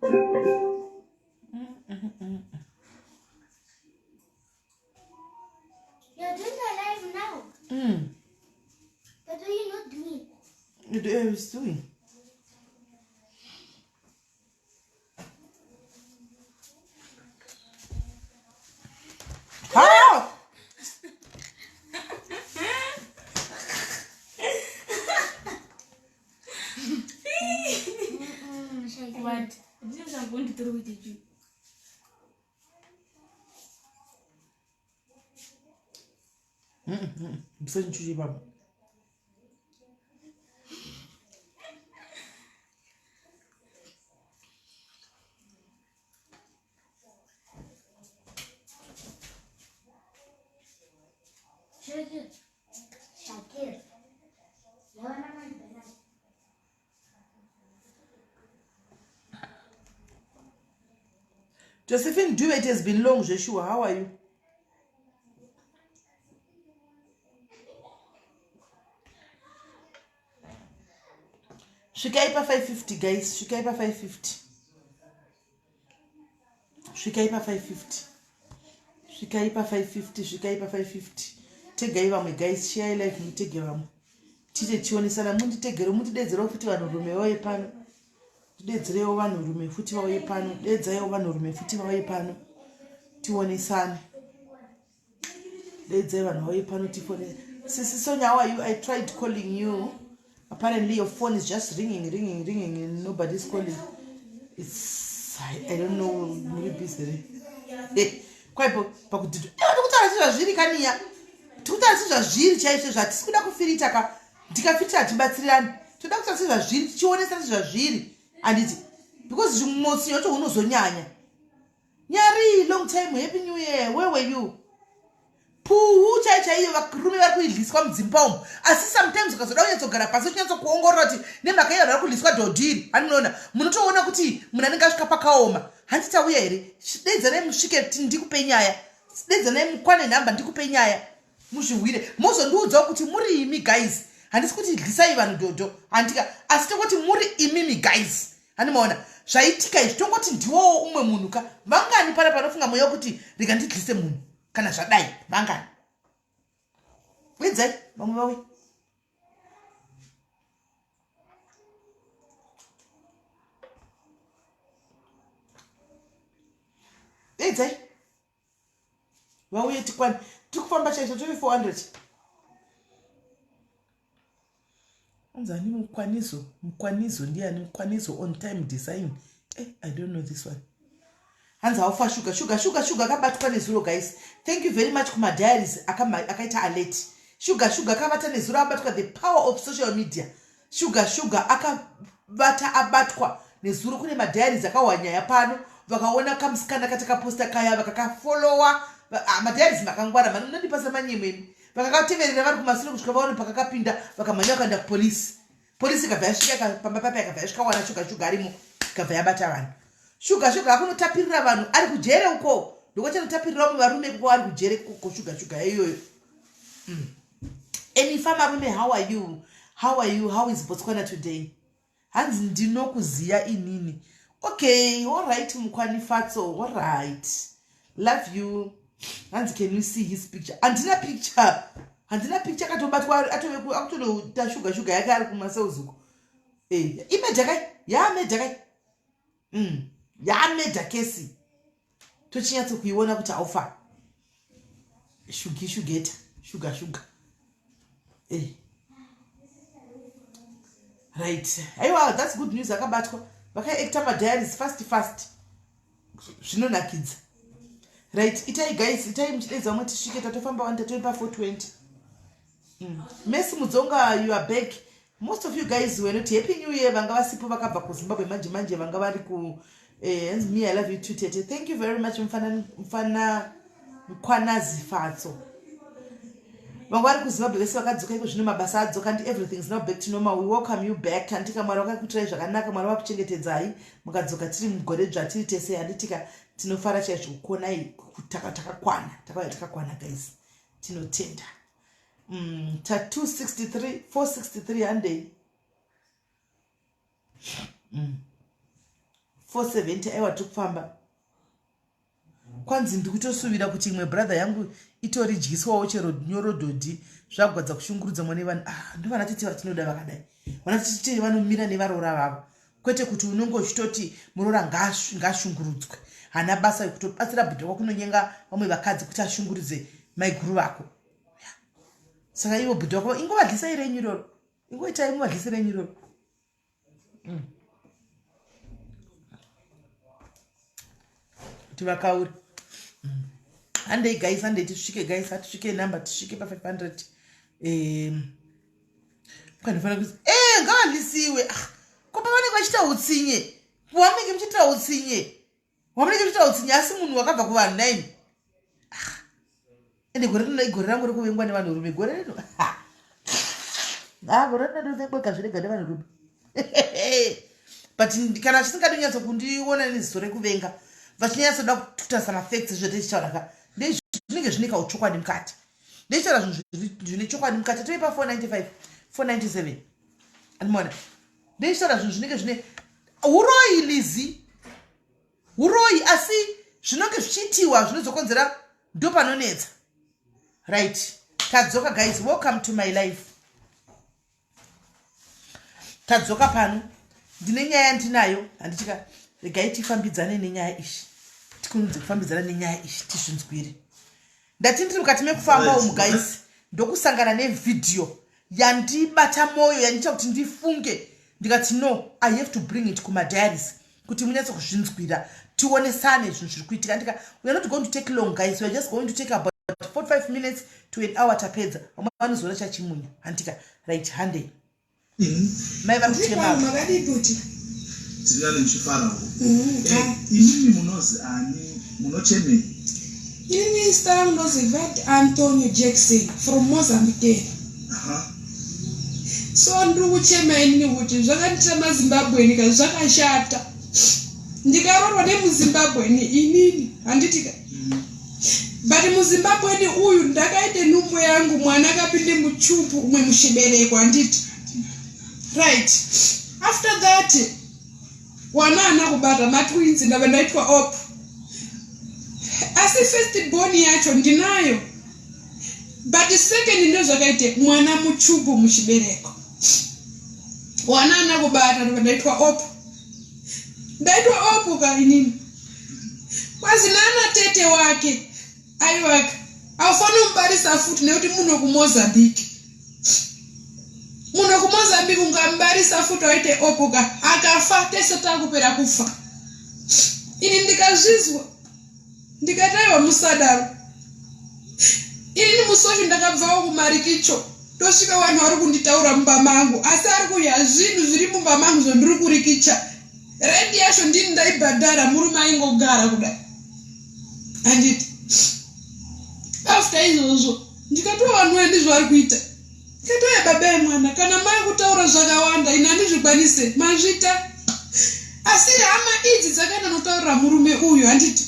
You're doing the live now. But what are you not doing? It is doing. Ah! What? This I'm going to throw it at you. Musandichuche baba. Shakir. Shakir. Josephine Dube, it has been long, Joshua. How are you? Svikai pa 550 guys, svikai pa 550. Svikai pa 550. Svikai pa 550, svikai pa 550. Tegai vamwe guys, share live mutege vamwe. Tite tionesana munditegere mutidedzerewo futi vanhurume vauye pano. Tidedzerewo vanhurume futi vauye pano. Dedzaiwo vanhurume futi vauye pano. Tionesane. Dedzai vanhu vauye pano tifone. Sisi Sonia, how are you? I tried calling you. Apparently your phone is just ringing, ringing, ringing and nobody's calling. It's I don't know, muri busy. Hey, kwaipo pakuti tikutaura sezvazviri kaniya. Tikutaura sezvazviri chaizvo zvatisi kuda kufirita ka. Ndikafirita hatibatsirani. Toda kutaura sezvazviri tichionesa sezvazviri. Handiti because zvimotsi yacho unozonyanya. Nyari, long time, happy new year. Where were you? Puhu chai chaiyo varume vari kuidliswa mudzimba umu. Asi sometimes ukazoda kunyatsogara pasi uchinyatsokuongorora kuti nemhaka iyo vari kudliswa dhodhiri. Handimunoona. Munotoona kuti munhu anenge asvika pakaoma. Hanti tauya here? Dedzanai musvike ndikupe nyaya. Dedzanai mukwane nhamba ndikupe nyaya. Muzvihwire. Mozondiudzawo kuti muri imi guys. Handisi kuti dlisai vanhu dhodho. Handika. Asi tongoti muri imimi guys. Handimaona zvaitika izvi tongoti ndiwowo umwe munhu ka vangani pana panofunga mweya wekuti rega ndidlise munhu kana zvadai vangani wedzai vamwe vauye edzai vauye tikwani tiri kufamba chaizvo tiri 400 unzani mukwanizo mukwanizo ndiani mukwanizo on time design eh, i don't know this one hanzi haufa shuga shuga shuga shuga akabatwa nezuro guys thank you very much kumadiaries akaita alert shuga shuga akavata nezuro abatwa the power of social media Sugar sugar akabata abatwa nezuro kune madiaries akawa nyaya pano vakaona kamusikana katakaposta kaya vakakafollowa ah, madiaries makangwara mani munondipasa manyemwe imi vakakateverera vari kumasure kusvika vaone pakakapinda vakamhanya vakaenda kupolisi polisi ikabva yasvika pamba papa ikabva yasvika wana shuga shuga arimo ikabva yabata vanhu shuga shuga akunotapirira vanhu ari kujere uko ndokwachanotapirira vamwe varume ikoko ari kujere ikoko shuga shuga iyoyo mm. Enifa marume how are you? How are you? How is Botswana today? Hanzi ndinokuziya inini. Okay, all right mukwani Fatso, all right. Love you. Hanzi can you see his picture? Handina picture. Handina picture akatobatwa atove akutonoita sugar sugar yake ari kumasales uko. Eh, imeja kai? Ya meja kai? Yamedha kesi. Tochinyatso kuiona kuti haufa. Shugi shugeta, shuga shuga. Eh. Right. Aiwa, that's good news akabatwa. Vakaacta madiaries fast fast. Zvinonakidza. Right, itai guys, itai muchidedza vamwe tisvike tatofamba wani tatoipa 420. Messi Mudzonga, you are back. Most of you guys were not happy new year vanga vasipo vakabva kuZimbabwe manje manje vanga vari ku eh, me I love you too tete. Thank you very much mfana mfana mkwanazi fatso. Vanga vari kuZimbabwe vese vakadzoka iko zvino mabasa adzoka and everything is now back to normal. We welcome you back. Handika Mwari vakakuitirai zvakanaka, Mwari vakuchengetedzai. Mukadzoka tiri mugore dzva tiri tese handitika tinofara chaizvo kukuonai takakwana. Takauya takakwana guys. Tinotenda. Ta 263 463 handei. 470 aiwa tiri kufamba. Kwanzi ndikutosuvira kuti imwe brother yangu itori dyiswawo chero nyoro dhodhi zvagwadza kushungurudza mwana vevanhu. Ah, ndovana tete vatinoda vakadai. Vana tete vanomira nevaroora vavo. Kwete kuti unonge uchitoti muroora ngashungurudzwe. Hana basa kutobatsira bhudhi wako kunonyenga vamwe vakadzi kuti ashungurudze maiguru vako. Saka ivo bhudhi wako ingovadlisai renyu iroro. Ingoitai muvadlise renyu iroro. Kuti vakaure. Handei guys, handei tisvike guys, hatisvike number, tisvike pa 500. Kanofanira kuti ngavadlisiwe. Ah, ko pavanenge vachiita utsinye. Wamunenge muchiitira utsinye. Wamunenge muchiitira utsinye asi munhu wakabva kuvanhu naini. Ah. Ende gore rino igore rangu rekuvengwa nevanhurume gore rino. Ah, gore rino ndovengwa kazvirega nevanhurume. But kana chisingadi kunyatso kundiona neziso rekuvenga, vachinyatsoda kutarisa mafacts zvote tichitaura ka. Ndezvinenge zvine kauchokwadi mukati. Ndechitaura zvinhu zvine chokwadi mukati. Toipa 495, 497. Andimona. Ndechitaura zvinhu zvinenge zvine uroyi Lizzy. Uroyi asi zvinonge zvichiitiwa zvinozokonzera ndopanonetsa. Right. Tadzoka guys, welcome to my life. Tadzoka pano. Ndine nyaya yandinayo, handitika regai tifambidzane nenyaya ishi. Tikunze kufambidzana nenyaya ishi tizvinzwire. Ndati ndiri mukati mekufamba umu guys, ndokusangana nevideo yandibata moyo yandiita kuti ndifunge ndikati no, I have to bring it kuma diaries kuti munyatso kuzvinzwira tionesane zvinhu zviri kuitika. Ndika we are not going to take long guys, we are just going to take about 45 minutes to an hour tapedza. Vamwe vanozoona chachimunya. Handika right, handei. Mai vari kuchema. Makadii kuti? Tinani muchifarawo. Imimi munozi ani? Munochemei? Ini zita rangu ndonzi Vat Antonio Jackson from Mozambique. So ndiri kuchema inini kuti zvakandiitira maZimbabweni ka zvakashata. Ndikaroorwa nemuZimbabweni inini handiti ka. But muZimbabweni uyu ndakaite nhumbu yangu mwana akapinde muchupu umwe muchibereko handiti. Right. After that wana ana kubata matwins ndabva ndaitwa op. Asi first born yacho ndinayo. But second ndozvakaite mwana muchupu muchibereko. Wana ana kubata ndabva ndaitwa op. Ndaitwa op ka inini. Kwazi nana tete wake aiwaka aufani kumubarisa futi nekuti muno kuMozambique. Muno kuMozambique ungamubarisa futi waite opuka akafa tese takupera kufa. Ini ndikazvizwa ndikati aiwa musadaro. Ini musofi ndakabvawo kumarikicho ndosvika vanhu vari kunditaura mumba mangu asi ari kudya zvinhu zviri mumba mangu zvandiri kurikicha. Rent yacho ndini ndaibhadhara murume aingogara kudai. Handiti after izvozvo ndikatova vanhu uye ndizvo vari kuita. Ndikatouya baba yemwana kana mai kutaura zvakawanda ini handizvikwanise mazvita. Asi hama idzi dzakaenda notaurira murume uyu handiti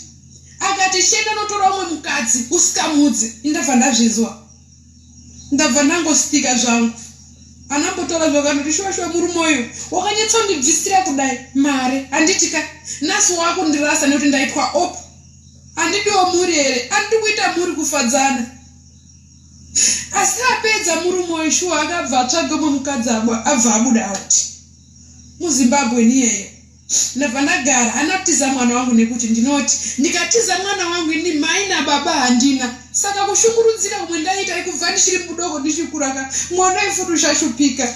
akati chienda notora umwe mukadzi usikamudze indabva ndazvinzwa. Ndabva ndangostika zvangu. Anambotaura zvakandoti shuwa shuwa murume uyu wakanyatsondibvisira kudai mari handiti ka nhasi wakundirasa nekuti ndaitwa op handidiwo mhuri here andidi kuita mhuri kufadzana asi apedza murume uyu shuwa akabva atsvaga umwe mukadzi abva abuda out muZimbabwe niyeyo Ndabva ndagara anatiza mwana wangu nekuti ndinoti ndikatiza mwana wangu ini mai nababa handina saka kushungurudzika kumwe ndaiita ikubva ndichiri mudoko ndichikura ka mwana uyu futi uchashupika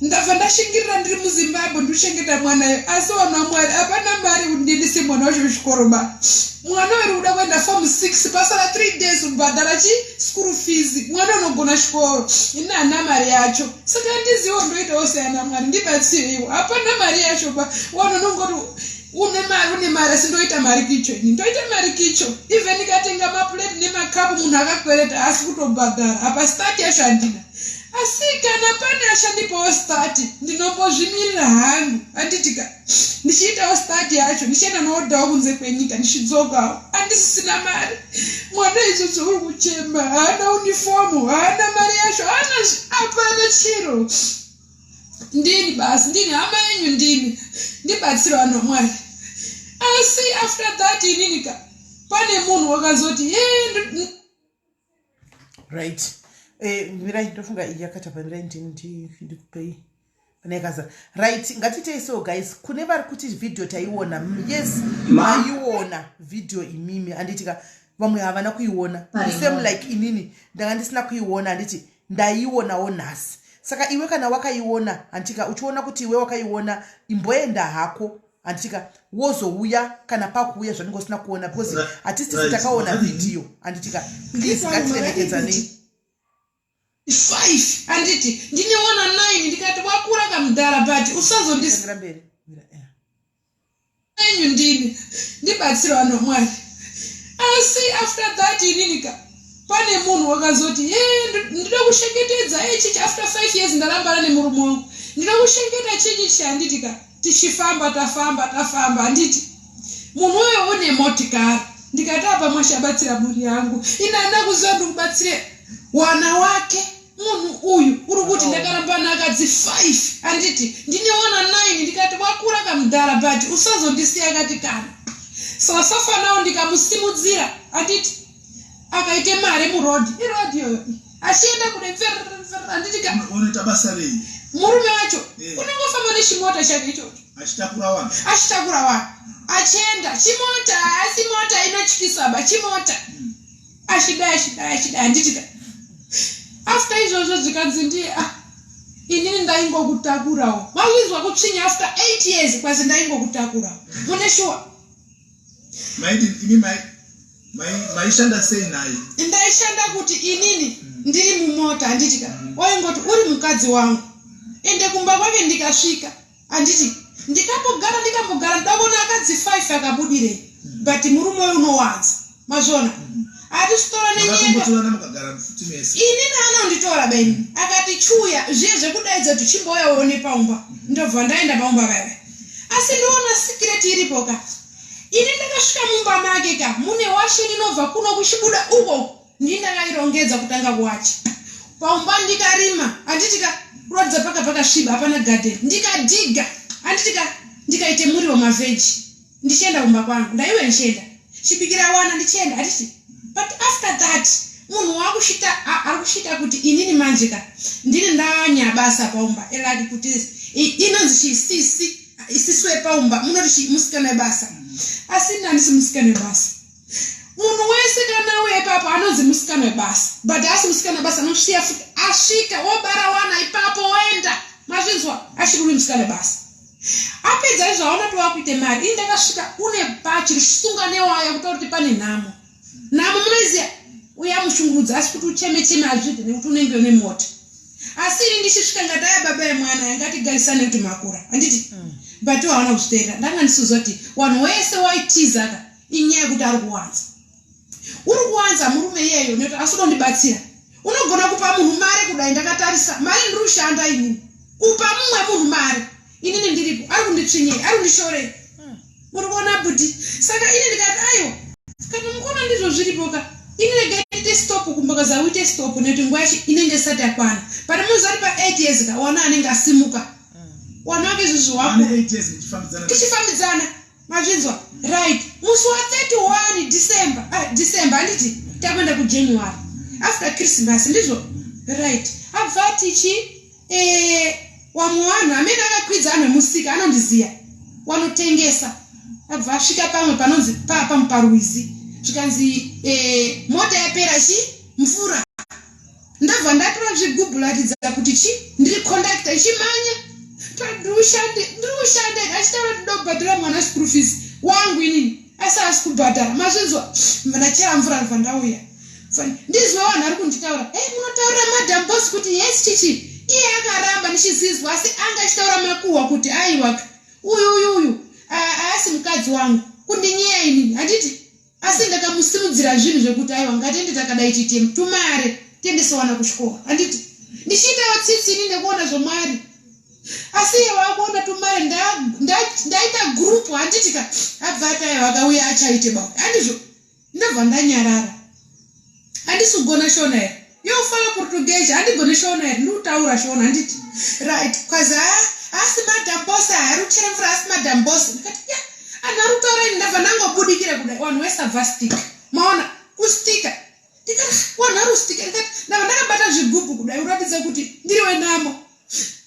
ndabva ndashingirira ndiri muZimbabwe ndikuchengeta mwana uyu asi vanhu vaMwari hapana mari kuti ndiendese mwana wacho kuchikoro ba mwana uyu uri kuda kuenda form 6 pasara 3 days kubhadhara chi school fees mwana unogona chikoro ini handina mari yacho saka handizivo ndoitawo seyana Mwari ndibatsireiwo hapana mari yacho ba wanhu unongoti une mari une mari asi ndoita mari kicho ini ndoita mari kicho even ndikatenga mapureti nemakapu munhu akakwereta asi kutobhadhara apa start yacho handina asi kana pane achandipawo start ndinombozvimirira hangu handiti ka ndichiitawo start yacho ndichienda noodhawo kunze kwenyika ndichidzokawo handisisina mari mwana izvozvo uri kuchema haana unifomu haana mari yacho haana hapana chiro ndini basi ndini hama yenyu ndini ndibatsiro vanhu vamwari. Asi after that inini ka pane munhu wakazoti ye. Right, mirai, ndofunga iyi yakatapa. Mirai, ndikupei pane yakazara. Right, ngatitei so guys. Kune vari kuti vhidhiyo taiona, yes, maiona vhidhiyo imimi, handiti ka? Vamwe havana kuiona, same like inini ndanga ndisina kuiona, handiti? Ndaionawo nhasi. Saka iwe kana wakaiona, handitika, uchiona kuti iwe wakaiona, imboenda hako, handitika, wozouya kana pakuuya zvanenge usina kuona, because hatisi tisi takaona vhidhiyo, handitika? Please, ngatiremekedzanei. 5, handiti? Ndinewana 9. Ndikati wakura kamudhara, but usazondis mberi. Mira, yeah. Enyu ndini ndibatsirwa nomwari. Asi after that inini ka pane munhu wakazoti ye ndinoda kuchengetedza e chichi. After 5 years ndarambana nemurume wangu, ndinoda kuchengeta chichi chi, handiti ka? Tichifamba, tafamba, tafamba, handiti? Munhu uyo une motikari. Ndikati apa mwashabatsira mhuri yangu. Ini handina kuziva ndikubatsire wana wake. Munhu uyu uri kuti ndakarambana akadzi 5, handiti? Ndinewana 9. Ndikati wakura kamudhara, but usazondisiya. Akati kana so safanawo. Ndikamusimudzira, handiti? Akaite mari murodhi, irodhi iyoyo, achienda kune mfereremferere, handiti ka? Unoita basa rei? Murume wacho unongofamba nechimota chake ichocho. Achitakura vanhu? Achitakura vanhu, achienda. Chimota, asi mota inotyisa ba, chimota. Achidai, achidai, achidai, handiti ka? After izvozvo zvikanzi ndiye, ah, inini ndaingokutakurawo. Mazvinzwa kutsvinya? After 8 years kwazi ndaingokutakurawo. Mune shuwa? Maiti imi maishanda sei naye? Ndaishanda kuti inini ndiri mumota, handiti ka? Waingoti uri mukadzi wangu. Ende kumba kwake ndikasvika, handiti, ndikambogara, ndikambogara, ndakuona akadzi 5 akabudirei, but murume uyu unowanza. Mazvona? Hatisitora nenyika. Makatombotorana mukagara futi mese? Inini anonditora beni, akati chiuya zviye zvekudaidza kuti chimbouya uone paumba. Ndobva ndaenda paumba vaiva, asi ndoona secret iripo ka. Ini ndakasvika mumba make ka, mune washeni inobva kuno kuchibuda uko. Ndini ndakairongedza kutanga kuwacha paumba. Ndikarima, handiti ka? Kuratidza paka pakasviba, hapana garden. Ndikadhiga, handiti ka? Ndikaite muriwo, maveggie. Ndichienda kumba kwangu, ndaiwe ndichienda chibikira wana, ndichienda, handiti? But after that munhu wakushita, ari kushita kuti inini manje ka ndini ndanyabasa paumba elaki, kuti inonzi chisisi, isisi wepaumba. Munoti musikana webasa, asi ini handisi musikana webasa. Munhu wese kana uye ipapo anonzi musikana webasa, but asi musikana webasa anosviya futi asvika wobara wana ipapo woenda. Mazvinzwa? Achiri uri musikana webasa. Apedza izvo, aona kuti wakuite mari. Ini ndakasvika une bhachi richisunga newaya, kutaura kuti pane nhamo. Nhamo munoiziya, uya mushungurudza, asi kuti ucheme cheme hazviite nekuti unenge une mota. Asi ini ndichisvika ngati aya baba emwana, yangatigarisane kuti makura, handiti? But hawana kuzviteerera. Ndanga ndisizwa kuti vanhu wese waitiza ka, inyaya yekuti ari kuwanza, uri kuwanza murume iyeyo, nekuti asi unondibatsira. Unogona kupa munhu mari kudai, ndakatarisa mari, ndiri kushanda inini, kupa mumwe munhu mari inini ndiripo, ari kunditsvinyei, ari kundishorei? Muri kuona bhuti? Saka ini ndikati aiwa, kana mukuona ndizvo zviripo ka, ini regai ndiite stop kumbokaza, uite stop, nekuti nguva yacho inenge isati yakwana. Pane munhu ari pa8 years ka, wana anenge asimuka, wana wake izvozvo Ane wako. 8 years muchifambidzana? Tichifambidzana, mazvinzwa? Right, musi wa31 December, ah, December, handiti? Takuenda kuJanuary after Christmas, ndizvo? Right, abva tichi wamwe wanhu amene akakwidza anhu emusika anondiziya, wanotengesa. Abva asvika pamwe panonzi papa muparwizi, zvikanzi mota yapera chi mvura. Ndabva ndatora zvigubhu ratidza kuti chi ndiri conductor, ichimanya ndiri kushanda. Achitaura kuti ndobhadhara mwana school fees wangu inini, asi asi kubhadhara. Mazvinzwa? Ndachera mvura, ndobva ndauya. Ndizwe vanhu ari kunditaura, e munotaurira Madam Boss kuti yes chichi. Iye akaramba ndichizizwa, asi anga achitaura makuhwa kuti aiwa, uyu uyu uyu haasi mukadzi wangu, kundinyeya inini, handiti? Asi ndakamusimudzira zvinhu zvekuti aiwa, ngatiende takadai, tiite tumare, tiendesewana kuchikoro, handiti? Ndichiitawo tsitsi ini nekuona zvomwari, asi iye wakuona tumare, ndaita group, handiti ka? Abva ati aiwa, akauya achaite bawe, handizvo? Ndobva ndanyarara. Handisi kugona Shona here? Eu falo português, handigoni Shona here? Ndikutaura Shona, handiti? Right, kwazi ha, asi Madam Boss, hari kuchera mvura, asi Madam Boss. Ndikati ya, anhu ari kutaura. Ndakati ndabva ndangobudikira kudai vanhu vese abva stika. Maona kustika. Ndikati vanhu vari kustika. Ndikati ndabva ndakabata zvigubhu kudai kuratidza kuti ndiri wenamo.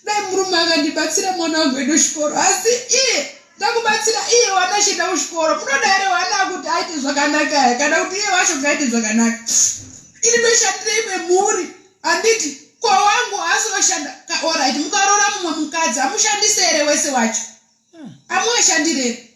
Dai murume akandibatsira mwana wangu ende kuchikoro asi iye ndakubatsira iye wana achienda kuchikoro munoda here wana kuti aite zvakanaka here kana kuti iye wacho ngaaite zvakanaka. Ini ndoshandira imwe mhuri handiti ko wangu haasi oshanda orit mukaroora mumwe mukadzi hamushandise here wese wacho amuashandire here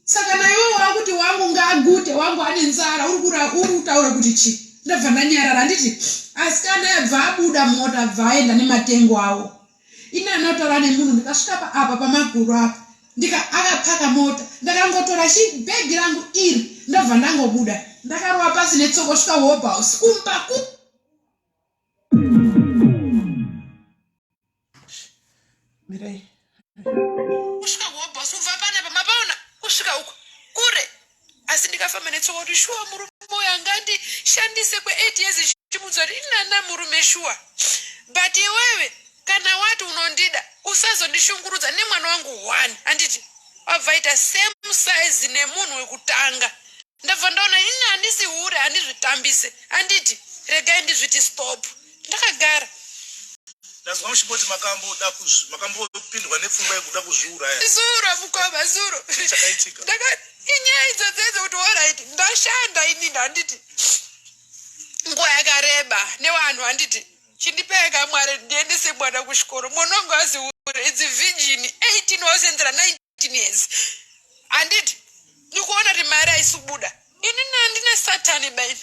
saka naiwe wakuti wangu ngaagute wangu ane nzara uri kutaura kuti chii ndabva ndanyarara handiti asikana yabva abuda mota abva aenda nematengo awo ini anotaura nemunhu ndikasvika apa pamaguru apa ndika akapaka mota ndakangotora chibhegi rangu iri ndobva ndangobuda ndakarova pasi netsoko svika hobhouse kumba ku mirai kusvika kuhobhouse kubva panapa mapaona kusvika uko kure asi ndikafamba netsoka kuti shuwa murume uyu angandishandise kwe8 years chimuudza kuti inana murume shuwa but iwewe kana wati unondida usazondishungurudza nemwana wangu one handiti wabva ita same size nemunhu wekutanga ndabva ndaona ini handisi hure handizvitambise handiti regai ndizviti stop ndakagara ndazwa muchimboti makamboda makambopindwa nepfungwa yekuda kuzviuraya zuro mukoma zuro chakaitika inyaya idzodzo idzo kuti orit ndashanda inini handiti nguva yakareba nevanhu handiti chindipeka mwari ndiendese mwana kuchikoro mwana wangu azihure idzi virgin 18 wasenzera 19 years handiti ndikuona kuti mari haisi kubuda inini handine satani baini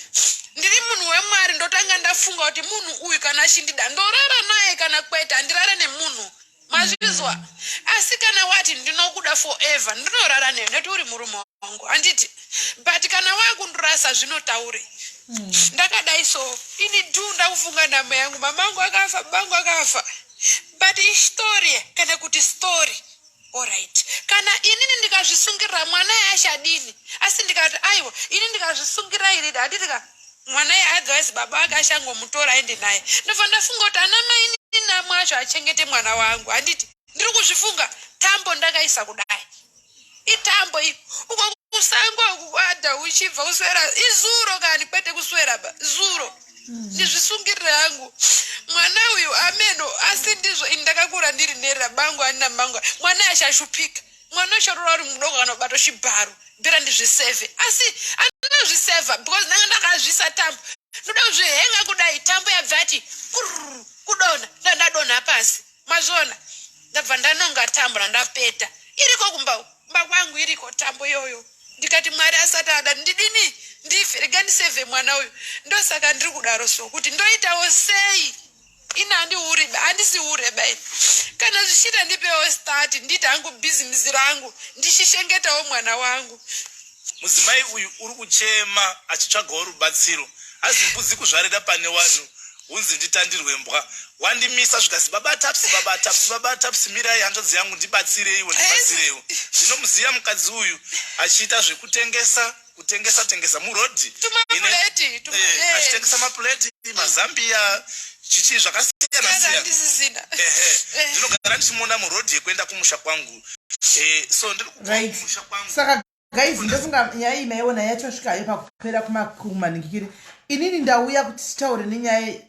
ndiri munhu wemwari ndotanga ndafunga kuti munhu uyu kana achindida ndorara naye kana kwete handirare nemunhu mazvizwa asi kana wati ndinokuda forever ndinorara newe nekuti uri murume wangu handiti but kana wakundurasa zvinotaure ndakadai so ini dhu ndakufunga nhamo yangu mama angu akafa babangu akafa but istory kana kuti story alright kana inini ndikazvisungirira mwana yaachadini asi ndikati aiwa ini ndikazvisungirira inini handiti ka mwana otherwise baba vake achangomutora aende naye ndobva ndafunga kuti ana mai namwe acho achengete mwana wangu handiti ndiri kuzvifunga tambo ndakaisa kudai itambo iyi uko kusango kuada uchibva kuswera izuro kani kwete kuswera ba zuro ndizvisungirire hangu mwana uyu ameno asi ndizvo ini ndakakura ndiri nerera bangu andina mangu mwana achashupika mwana ucharora uri mudoko kana kubatwa chibharo bhera ndizvisevhe asi andinozvisevha because ndanga ndakazvisa tambo ndoda kuzvihenga kudai tambo yabva yati kururu kudonha ndandadonha pasi mazviona ndabva ndanonga tambo randapeta iriko kumba kumba kwangu iriko tambo iyoyo ndikati mwari asati ada ndidini ndife rega ndisevhe mwana uyu ndosaka ndiri kudaro so kuti ndoitawo sei ini handiuri handisi ure bai kana zvichiita ndipewo start ndiite hangu bhizinesi rangu ndichichengetawo mwana wangu mudzimai uyu uri kuchema achitsvagawo rubatsiro hazi mbudzi kuzvarira pane vanhu hunzi nditandirwe mbwa wandimisa zvikasi baba Taps baba Taps baba Taps mirai hanzvadzi yangu ndibatsireiwo ndibatsireiwo ndinomuziva mukadzi uyu achiita zvekutengesa kutengesa tengesa murodhi Tumapuleti, achitengesa mapuleti mazambia chichi zvakasiyana siyana handisisina ehe ndinogara ndichimuona murodhi yekuenda kumusha kwangu so ndiri kubva kumusha kwangu Saka guys, ndofunga nyaya iyi maiona yachosvikayo pakupera kumaningikiri. Inini ndauya kuti titaure nenyaya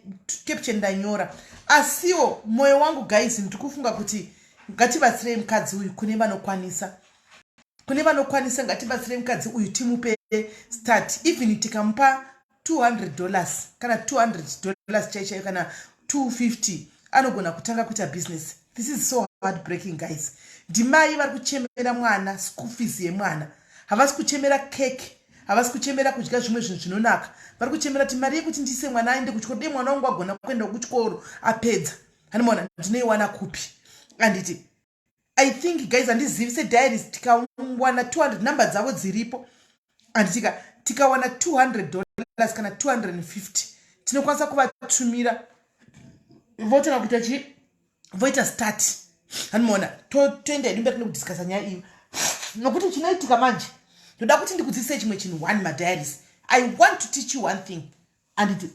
caption ndanyora, asiwo mwoyo wangu guys ndiri kufunga kuti ngatibatsirei mukadzi uyu kune vanokwanisa, kune vanokwanisa ngatibatsirei mukadzi uyu timupe start, even tikamupa $200 kana $200 chai chaiyo kana 250 anogona kutanga kuita business. This is so heartbreaking, guys. Ndimai vari kuchemera mwana school fees yemwana, havasi kuchemera cake, havasi kuchemera kudya zvimwe zvinhu zvinonaka, vari kuchemera kuti mari yekuti ndiise mwana aende kuchikoro, dei mwana wangu agona kuenda kuchikoro apedza, hanimona ndinoiwana kupi? Anditi I think guys, handizivi sediaries, tikawana 200, number dzavo dziripo, handitika tikawana $200 kana 250 tinokwanisa kuvatumira votanga kuita chi voita start, hanimona toenda hedu mberi nekudiscussa nyaya iyo. Nokuti chinoitika manje, ndoda kuti ndikudzidzisei chimwe chinhu one, madiaries. I want to teach you one thing. Anditi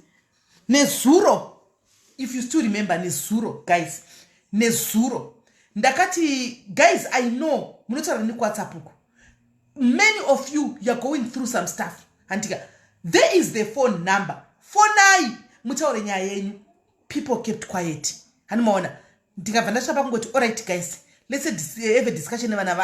nezuro, if you still remember nezuro guys, nezuro ndakati guys, I know munotaura nekuWhatsApp uko. Many of you, youare going through some stuff, handika? There is the phone number, fonai mutaure nyaya yenyu. People kept quiet, handimaona? Ndikabva ndasvika pakungoti, alright guys, let's have a discussion nevana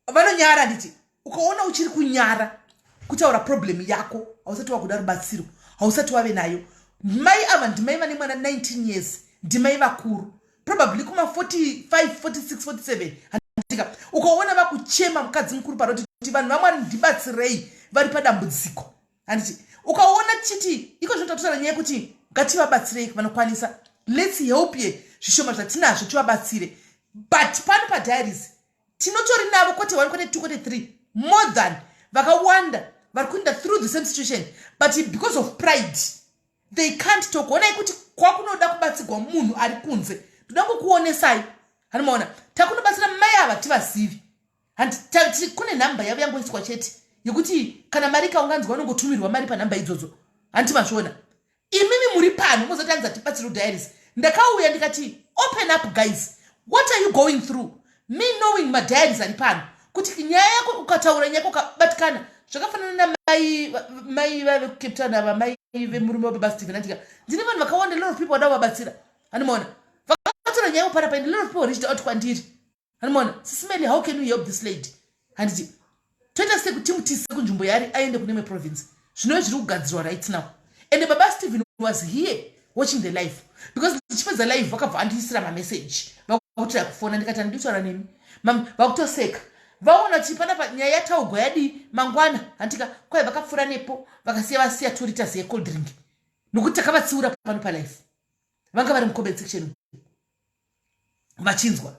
vanonyara. Nditi ukaona uchiri kunyara kutaura problem yako, hausati wakuda rubatsiro, hausati wave nayo. Mai ava ndimai vane mwana 19 years, ndimai vakuru, probably kuma 45, 46, 47, handika? Ukaona vakuchema, mukadzi mukuru paroti kuti vanhu vamwari ndibatsirei, vari padambudziko, handiti? Ukaona tichiti iko zvino tatotaura nyaya yekuti ngativabatsirei vanokwanisa, let's help ye zvishoma zvatinazvo tivabatsire. But pano padiaries tinotori navo kwete 1, kwete 2, kwete 3, more than vakawanda vari kuenda through the same situation, but because of pride they can't talk. Onai kuti kwakunoda kubatsirwa munhu ari kunze, ndoda kukuonesai, hanimaona? Takunobatsira mai ava tivazivi. Handi kune nhamba yavo yangoiswa chete yekuti kana mari ikaunganzwa vanongotumirwa mari panhamba idzodzo, handiti mazviona? Imimi muri pano mozoti anzi atibatsire diaries. Ndakauya ndikati, open up guys, what are you going through? Me knowing madiaries ari pano kuti nyaya yako ukataura nyaya yako ukabatikana, zvakafanana namai mai vave kuCape Town ava, mai vemurume wababa Stephen, andika? Ndine vanhu vakawanda, lot of people vada kuvabatsira, handimaona? Vakatora nyaya yako panapa and lot of people reached out kwandiri, handimaona? Sis Melly, how can we help this lady? Handiti toita sei kuti timutise kunzvimbo yaari aende kune imwe province? Zvinove zviri kugadzirwa right now. And baba Stephen was here watching the live, because ndichipedza live vakabva andiisira mameseji, vakuti kufona. Ndikati handitaura nemi, vakutoseka vaona kuti panapa nyaya yataugwa yadii mangwana, handika? Kwai vakapfuura nepo vakasiya vasiya 2 litres yecold drink nokuti takavatsiura pano palive. Vanga vari mucomment section vachinzwa,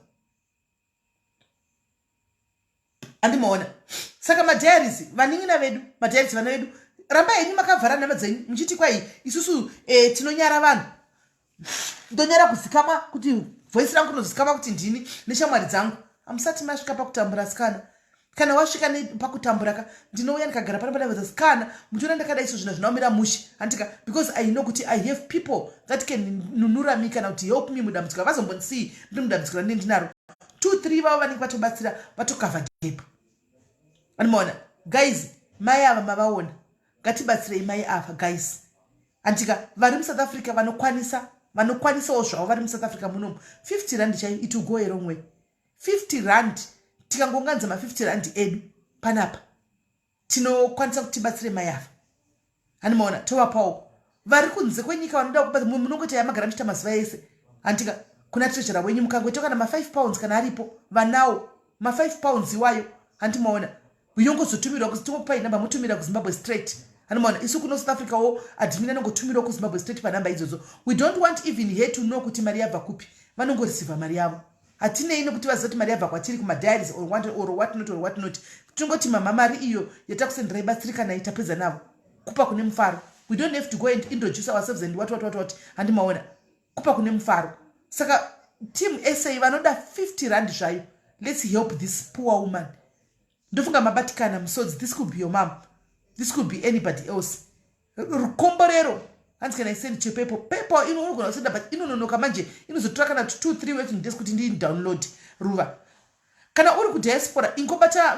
andimaona? Saka madiaries, vanin'ina vedu, madiaries, vana vedu, ramba henyu makavhara nhama dzenyu muchiti kwai isusu tinonyara vanhu. Ndonyara kuzikamwa kuti voice rangu rinozikamwa kuti ndini neshamwari dzangu. Hamusati masvika pakutambura, sikana. Kana wasvika pakutambura ka, ndinouya ndikagara pano padavadza sikana, muchiona ndakadai so zvinhu zvinaomira mushe, handika? Because I know kuti I have people that can nunura me kana kuti help me mudambudziko. Havazombondisii ndiri mudambudziko randine ndinaro. Two, three vavo vanenge vatobatsira, vatokavha gap, andimaona? Guys, mai ava mavaona, ngatibatsirei mai ava guys, handika? Vari muSouth Africa vanokwanisa, vanokwanisawo zvavo vari muSouth Africa munomu, 50 rand chaiyo, it will go a long way. 50 rand, tikangonganza ma50 rand edu panapa, tinokwanisa kuti tibatsire mai ava, handimaona? Tovapawo. Vari kunze kwenyika vanoda kubatsira, munongoita yamagara muchiita mazuva ese, handika? Kuna treasurer wenyu mukangoita kana ma5 pounds kana aripo vanawo ma5 pounds iwayo, handimaona? Yongozotumirwa, tingokupai namba, motumira kuZimbabwe straight, handimaona? Isu kuno South Africa wo admin anongotumirwa kuZimbabwe straight panhamba idzodzo. We don't want even here to know kuti mari yabva kupi. Vanongoreceiva mari yavo, hatinei nekuti vaziva kuti mari yabva kwatiri kumadiaries or what, or what not, or what not. Tingoti mama, mari iyo yatakusenderai, batsirikanai, tapedza navo. Kupa kune mufaro. We don't have to go and introduce ourselves and what, what, what, what, handimaona? Kupa kune mufaro. Saka team sa vanoda 50 rand zvayo, let's help this poor woman. Ndofunga mabatikana musodzi. This could be your mom, this could be anybody else. Rukomborero, hanzi kana isend chePayPal. PayPal inogona kusenda but inononoka manje, inozotora kana 2, 3 working days kuti ndidownload. Ruva, kana uri kudiaspora, ingobata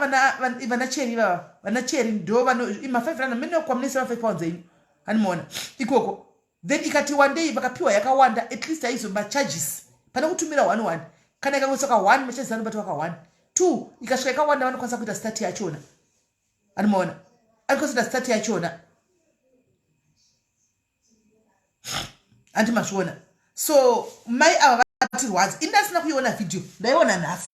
vana cheri ivava. Vana cheri ndo ma5 rand mene kwamunese ma5 pounds enyu, handimaona ikoko? Then ikati wandei, vakapiwa yakawanda, at least haizo macharges pane kutumira 1 1. Kana ikangoiswa ka 1, macharges anobatwa ka 1 2. Ikasvika yakawanda, vanokwanisa kuita start yachona, handimaona? Anokwanisa kuita start yachona, handi mazviona? So mai ava vatirwadza. Ini ndasina kuiona vhidhiyo, ndaiona nhasi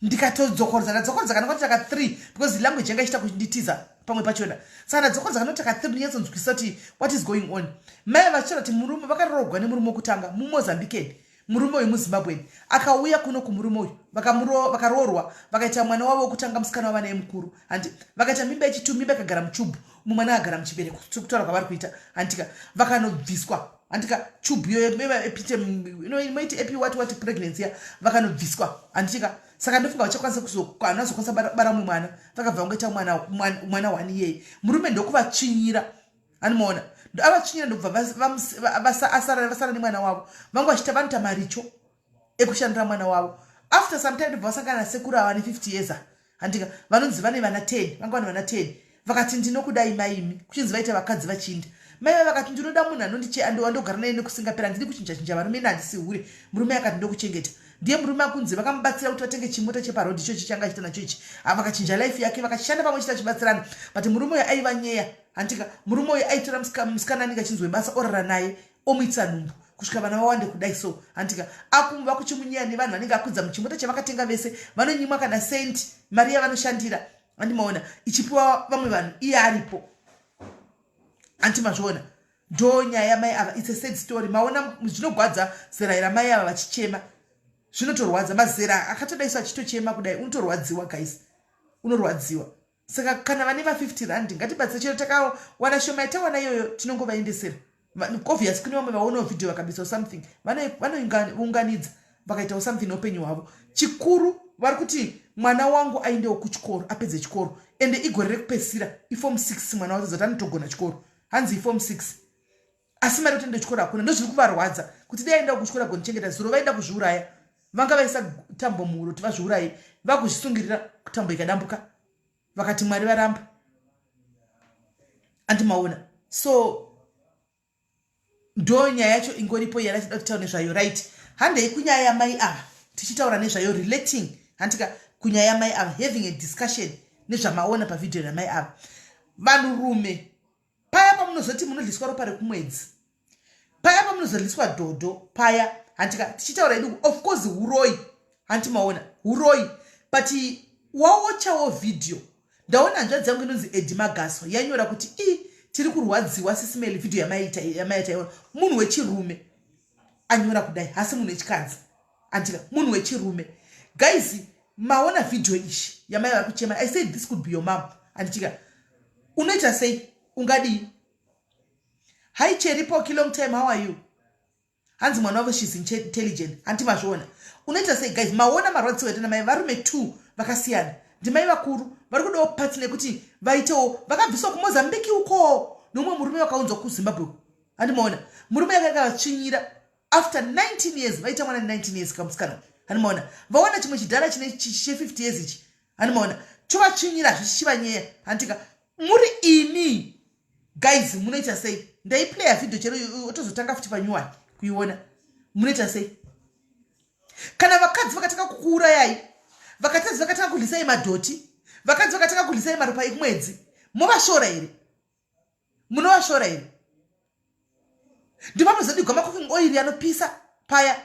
ndikatodzokorodza, ndadzokorodza kana kwati taka 3, because language yanga ichita kunditiza pamwe pachona. Saka ndadzokorodza kana taka 3 ndinyatsonzwisisa kuti what is going on. Mai vachitaura kuti murume vakarorwa nemurume wekutanga muMozambican, murume uyu muZimbabweni, akauya kuno kumurume uyu, vakaroorwa, vakaita mwana wavo wekutanga, musikana wava naye mukuru, handi? Vakaita mimba yechitu, mimba ikagara muchubhu, umwe mwana akagara muchibereko, sekutaura kwavari kuita, handika? Vakanobviswa, handika, chubhu iyomoiti epi what what pregnancy ya, vakanobviswa, handitika? Saka ndofunga vachakwanisa kuzokwanisa bara mumwe mwana. Vakabva vangoita mwana one iyeye, murume ndokuvatsvinyira, handimaona? Avatsvinyira, ndokubva vasara nemwana wavo. Vanga vachiita, vanoita maricho ekushandira mwana wavo. After some time ndobva vasangana nasekuru ava ne50 years. Handika vanonzi vane vana 10, vanga vane vana 10. Vakati ndinokudai maimi, kuchinzi vaita vakadzi vachinda. Mai vaya vakati ndinoda munhu anondiche andogara naye nekusingapera, handidi kuchinja chinja varume, ine handisi hure. Murume akati ndokuchengeta. Ndiye murume akunzi vakamubatsira kuti vatenge chimota cheparodhi ichochi changa achiita nacho ichi. Vakachinja life yake, vakashanda pamwe chete vachibatsirana. But murume uyu aiva nyeya. Handika murume uyu aitora musikana anenge achinzwe basa, orara naye, omuitisa nhumbu kusvika vana vawande kudai. So handika akumuva kuchimunyeya nevanhu vanenge akwidza muchimota chavakatenga vese, vanonyimwa kana sendi mari yavanoshandira, andimaona ichipiwa vamwe vanhu iye aripo. Anti mazviona? Ndo nyaya yamai ava. It's a sad story. Maona, zvinogwadza zera ramai ava vachichema, zvinotorwadza. Mazera akatodaiso achitochema kudai, unotorwadziwa guys, unorwadziwa. Saka kana vane ma50 rand, ngatibatsire. Chero takawana shoma yatawana iyoyo, tinongovaendesera. Obvious kune vamwe vaonawo vhidhiyo vakabisawo something, vanounganidza vakaitawo something neupenyu hwavo. Chikuru vari kuti mwana wangu aendewo kuchikoro, apedze chikoro, ende igore rekupedzisira, iform 6. Mwana wacho zati anotogona chikoro, hanzi iform 6, asi mari yekuti ende chikoro hakuna. Ndozviri kuvarwadza kuti dai aendawo kuchikoro agonichengeta. Zuro vaenda kuzviuraya, vanga vaisa tambo muhuro kuti vazviuraye, vakuzvisungirira, tambo ikadambuka, vakati Mwari varamba. Andimaona? So ndo nyaya yacho ingoripo yarachida kutaura nezvayo. Right, handei kunyaya yamai ava tichitaura nezvayo, relating, handika, kunyaya yamai ava, having a discussion nezvamaona pavhidhiyo ramai ava. Vanhurume, paya pamunozoti munodliswa ropa rekumwedzi, paya pamunozodliswa dhodho paya, handika, tichitaura iduku, of course uroi, hanti maona, uroi. But waochawo vhidhiyo, ndaona hanzvadzi yangu inonzi Edi Magaso yanyora kuti i tiri kurwadziwa sisimeli vhidhiyo yamaita, yamaita iona. Munhu wechirume anyora kudai, hasi munhu wechikadzi, andika, munhu wechirume. Guys, maona vhidhiyo ishi yamai vari kuchema. I said this could be your mom, anditika? Unoita sei? Ungadii? Hi Cheripoki, long time, how are you? Hanzi mwana wavo, she's intelligent. Hanti mazviona? Unoita sei guys? Maona marwadziwo aita namai, varume two vakasiyana. Ndimai vakuru vari kudawo patsi nekuti vaitewo vakabviswa kuMozambiki uko nomumwe murume, vakaunzwa kuZimbabwe. Handimaona murume yakakavatsvinyira after 19 years, vaita mwana 19 years kamusikana. Handimaona vaona chimwe chidhara chine che50 years ichi, handimaona chovatsvinyira zvichichivanyeya. Handika muri imi guys, munoita sei? Ndaiplaya vhidhio chero otozotanga futi panyuwani kuiona. Munoita sei kana vakadzi vakatanga kukuurayai, vakatadzi vakatanga kudlisai madhoti, vakadzi vakatanga kudlisai maropa ekumwedzi? Movashora here? Munovashora here? Ndipamuzodigwa macooking oil anopisa paya,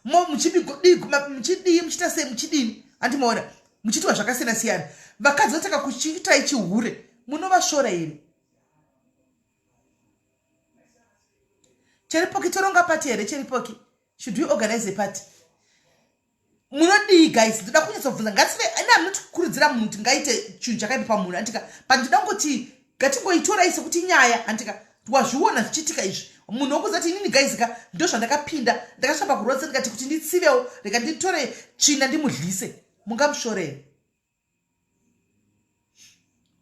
muchidii, muchiita sei, muchidini? Handimaona muchiitiwa zvakasiyana siyana. Vakadzi vatanga kuchiitai chihure, munovashora here? Cheripoki, toronga party here? Cheripoki, should we organize a party? Munodii guys? Ndoda kunyatsobvunza. Ngative ina munotikurudzira munhu kuti ngaite chinhu chakaipa pamunhu, andika? But ndoda kungoti ngatingoitorai sekuti nyaya, handika? Wazviona zvichiitika izvi, munhu wokuziva kuti inini guys ka, ndo zvandakapinda, ndakasvika pakurwadza, ndikati kuti nditsivewo, rega nditore tsvina ndimudlise. Mungamushore here?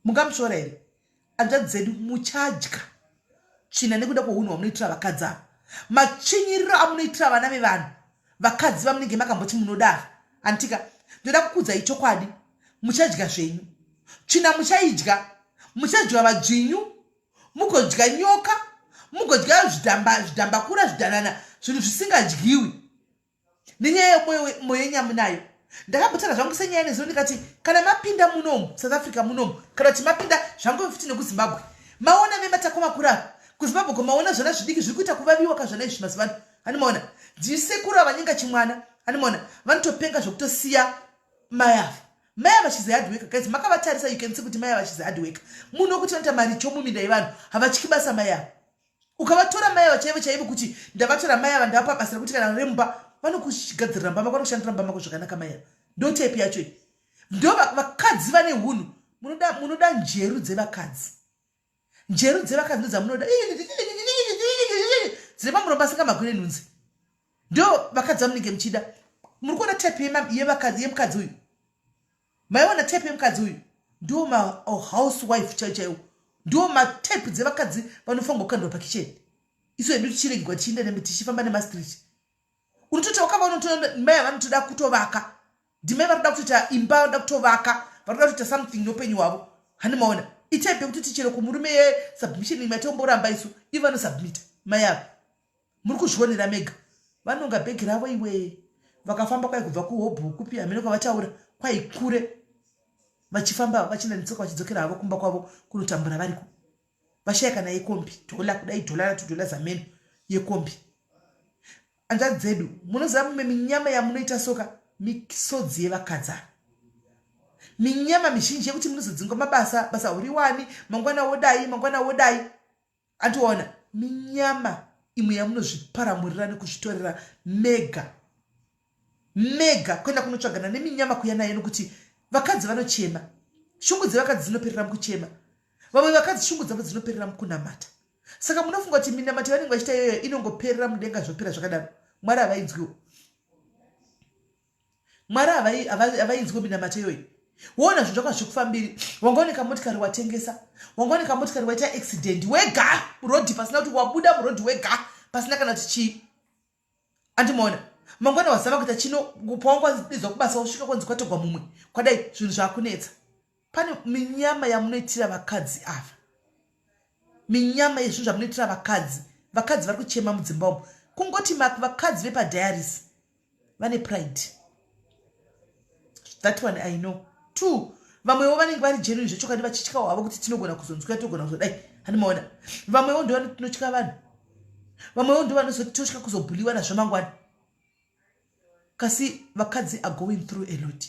Mungamushora here? Hanzvadzi dzedu, muchadya tsvina nekuda kweunhu hwamunoitira vakadzi ava, matsvinyiriro amunoitira vana vevanhu, vakadzi vamunenge makamboti munodava. Handitika? Ndoda kukudzai chokwadi, muchadya zvenyu tsvina, muchaidya, muchadya vadzvinyu, mugodya nyoka, mugodya zvidhambakura, zvidhanana, zvinhu zvisingadyiwi, nenyaya yemwoyo yenyamunayo. Ndakambotaura zvangu senyaya nezuro, ndikati kana mapinda munomu South Africa munomu, kana kuti mapinda zvangu futi nekuZimbabwe, maona vematako makuru ava kuZimbabwe ko, maona zvana zvidiki zviri kuita kuvaviwa kazvana izvi mazuva ano. Handimaona ndisekuru avanyenga chimwana, handimaona vanotopenga zvekutosiya mai ava. Mai ava, she's a hard worker guys. Makavatarisa, you can see kuti mai ava, she's a hard worker. Munhu wekuti vanoita maricho muminda yevanhu, havatyi basa mai ava. Ukavatora mai ava chaivo chaivo, kuti ndavatora mai ava, ndavapa basa rekuti kana remumba, vanokugadzirira mba mako, vanokushandira mba mako zvakanaka mai ava. Ndo type yacho iyi. Ndo vakadzi vane hunhu. Munoda njeru dzevakadzi, njeru dzevakadzi ndo dzamunoda, dzine pamuromo asingamagwire nhunzi. Ndo vakadzi vamunenge muchida. Muri kuona type yevakadzi yemukadzi uyu? Maiona type yemukadzi uyu? Ndo mahousewife chaivo chaivo, ndo matype dzevakadzi vanofanirwa kukandwa pakicheni. Isu hedu tichiregwa tichienda, tichifamba nemastreet. Unototi wakava mai vanotoda kutovaka, ndimai vari kuda kutoita imba, vanoda kutovaka. vari kuda kutoita something neupenyu hwavo. Handimaona itype yekutoti chero kumurume yesubmission imwe yatomboramba isu, ivo vanosubmita. Mai ava muri kuzvionera mega, vanonga bhegi ravo iwe, vakafamba kwai kubva kuhobho kupi hameno kwavataura kwai kure, vachifamba vachienda netsoka vachidzokera havo kumba kwavo kunotambura variko. Vashaya kana yekombi, dhola kudai, dhola na $2 ameno yekombi. Hanzvadzi dzedu, munoziva mumwe minyama yamunoita soka, misodzi yevakadzi ava, minyama mizhinji yekuti munozodzingwa mabasa, basa huriwani mangwana, wodai mangwana, wodai. Andiona minyama imwe yamunozviparamurira nekuzvitorera mega mega, kuenda kunotsvagana neminyama kuya nayo, nokuti vakadzi vanochema. Shungu dzevakadzi dzinoperera mukuchema. Vamwe vakadzi shungu dzavo dzinoperera mukunamata. Saka munofunga kuti minamato yavanenge vachiita iyoyo inongoperera mudenga, zvopera zvakadaro? Mwari havainzwiwo, Mwari havainzwiwo minamato iyoyi. Woona zvinhu zvako hazvikufambiri. Wanga une kamotikari watengesa, wanga une kamotikari waita accident wega murodhi, pasina kuti wabuda murodhi wega, pasina kana kuti chii. Andimaona mangwana wazama kuita chino, pawanga wadizwa kubasa wasvika kwanzi kwatogwa mumwe, kwadai zvinhu zvaakunetsa. Pane minyama yamunoitira vakadzi ava, minyama yezvinhu zvamunoitira vakadzi. Vakadzi vari kuchema mudzimba umu. Kungoti vakadzi vepadiaries vane pride, that one I know two. Vamwewo vanenge vari genuine zvechokwadi, vachityawo havo kuti tinogona kuzonzwika, tinogona kuzodai. Handimaona vamwewo ndo tinotya vanhu, vamwewo ndo vanozoti totya kuzobhuliwa nazvo mangwana. Kasi vakadzi are going through a lot.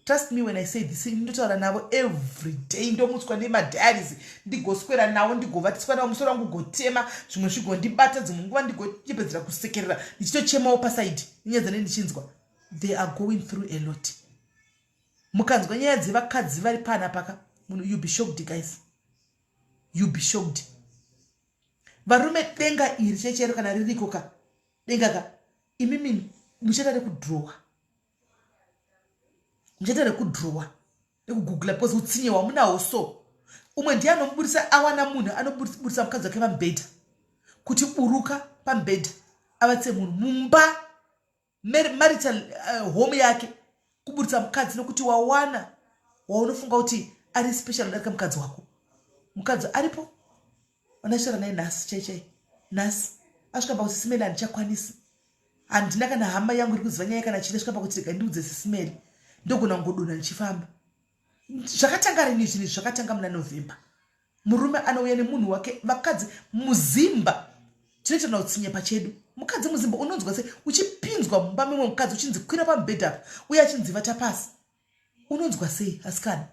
Trust me when I say this, ndotaura navo every day, ndomutswa nemadiaries, ndigoswera navo, ndigovatiswa navo, musoro wangu ugotema, zvimwe zvigondibata, dzimwe nguva ndigonyepedzera kusekerera ndichitochemawo pasaidi nenyaya dzanei ndichinzwa. They are going through a lot. Mukanzwa nyaya dzevakadzi vari pana paka munhu, you be shocked guys, you be shocked. Varume, denga iri chaichairo kana ririko ka, denga ka, imimi muchaita rekudrowa, muchaita rekudrowa nekugugula, because utsinye hwamunawo so. Umwe ndiye anomuburisa, awana munhu anoburisa mukadzi wake pamubhedha kuti buruka pamubhedha, avatse munhu mumba, marital home yake, kuburitsa mukadzi nokuti wawana waunofunga kuti ari special kudarika mukadzi wako. Mukadzi aripo vandasvira naye nhasi chai chai, nhasi asvika pakuti, "Sis Melly, handichakwanisi, handina kana hama yangu iri kuziva nyaya kana chii." Svika pakuti, "Rega ndiudze Sis Melly, ndogona kungodonha ndichifamba." Zvakatanga rini zvinhu izvi? Zvakatanga muna November. Murume anouya nemunhu wake. Vakadzi muzimba tinoitana utsinye pachedu. Mukadzi muzimba, unonzwa sei uchipinzwa mumba memwe mukadzi, uchinzi kwira pamubhedha apa, uye achinzi vata pasi? Unonzwa sei asikana,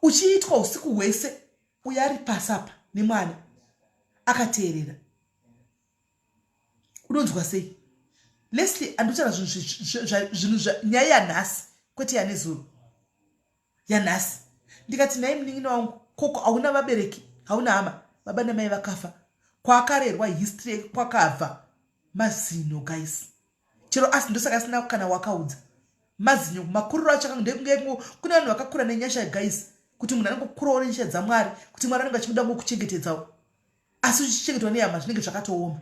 uchiitwa usiku hwese, uye ari pasi apa nemwana akateerera? Unonzwa sei, Leslie? Andikutaura zvinhu, nyaya yanhasi, kwete yanezuro, yanhasi. Ndikati, "Nhai munin'ina wangu, koko hauna vabereki, hauna hama?" Baba namai vakafa kwaakarerwa, history kwakabva mazino guys, chero asi ndosaka asina kana wakaudza mazinyo. Makuriro acho ndekunge kune vanhu vakakura nenyasha guys, kuti munhu anongokurawo nenyasha dzaMwari, kuti Mwari anenge achimuda ngokuchengetedzawo, asi uchichengetwa nehama zvinenge zvakatooma.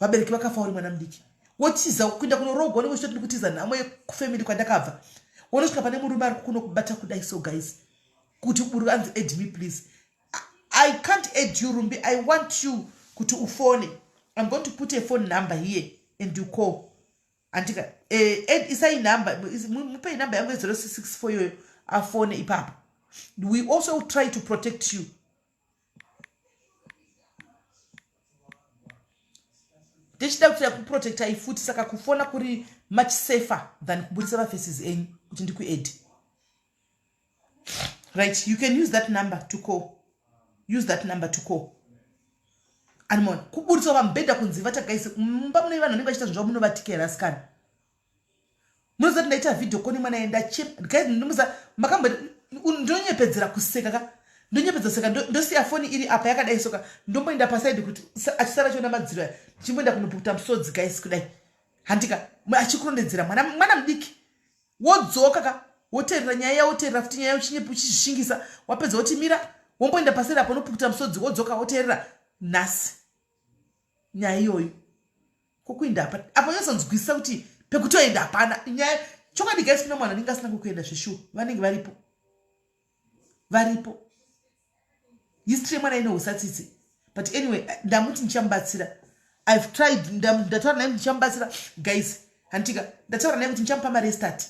Vabereki vakafa uri mwana mudiki, wotiza kuenda kunorogwa, unenge uchitoti ndikutiza nhamo yekufamily kwandakabva. Wonosvika pane murume ari kukuno kubata kudai so guys, kuti buru anzi, "Add me please." I can't add you, Rumbi. I want you kuti ufone. I'm going to put a phone number here and you call. Andika add, isai number, mupei number yangu ye064 iyoyo, afone ipapo. We also try to protect you. Tichida kuitira kuprotectai futi, saka kufona kuri much safer than kuburisa mafaces enyu kuti ndikuadd. Right, you can use that number to call, use that number to call. Animona kuburitswa pamubhedha kunzi vatagaisi mumba mune vanhu vanenge vachiita zvinhu zvavo, munovatikera asikana. Munoziva kuti ndaita video call nemwana enda, guys, ndinomuza makambo, ndonyepedzera kuseka ka, ndonyepedza kuseka, ndosiya foni iri apa yakadai soka, ndomboenda pasaidi kuti achisara achiona madziro aya, ndichimboenda kunopukuta musodzi guys kudai. Handika achikurondedzera mwana, mwana mudiki, wodzoka ka, woteerera nyaya, woteerera futi nyaya, uchizvishingisa. Wapedza woti mira, womboenda paseri apo, unopukuta musodzi, wodzoka, woteerera nhasi nyaya iyoyo. Kwokuenda apa apo, nyatsonzwisisa kuti pekutoenda hapana nyaya. Chokwadi guys, kune mwana anenge asina kukuenda zveshuwa, vanenge varipo, varipo. History yemwana inohusatsitsi, but anyway, ndamuti ndichamubatsira. I've tried, ndataura naye kuti ndichamubatsira, guys. Handitika ndataura naye kuti ndichamupa mari yestart.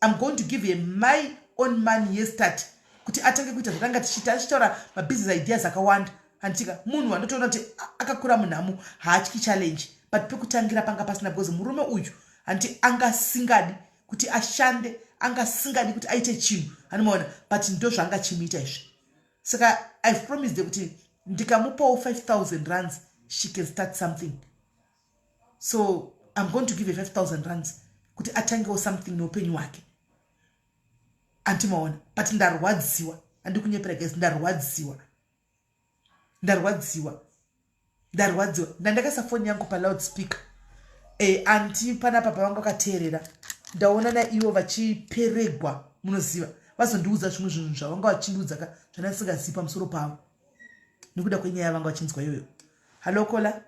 I'm going to give him my own money yestart kuti atange kuita zvatanga tichiita, achitaura mabusiness ideas akawanda. Handitika munhu wandotoona kuti akakura munhamo, haatyi challenge, but pekutangira panga pasina, because murume uyu, handiti, angasingadi kuti ashande, angasingadi kuti aite chinhu, anomaona, but ndo zvaanga chimuita izvi. Saka I've promised kuti ndikamupawo 5000 rands, she can start something. So I'm going to give her 5000 rands kuti atangewo something neupenyu hwake, andimaona. But ndarwadziwa, handikunyepera guys, ndarwadziwa, ndarwadziwa, ndarwadziwa. Ndandakaisa foni yangu paloud speaker. Anti panapa pavanga vakateerera, ndaona naivo vachiperegwa. Munoziva, vazondiudza zvimwe zvinhu zvavanga vachindiudza ka, zvandasingazivi pamusoro pavo, nekuda kwenyaya yavanga vachinzwa iyoyo. Hallo, caller.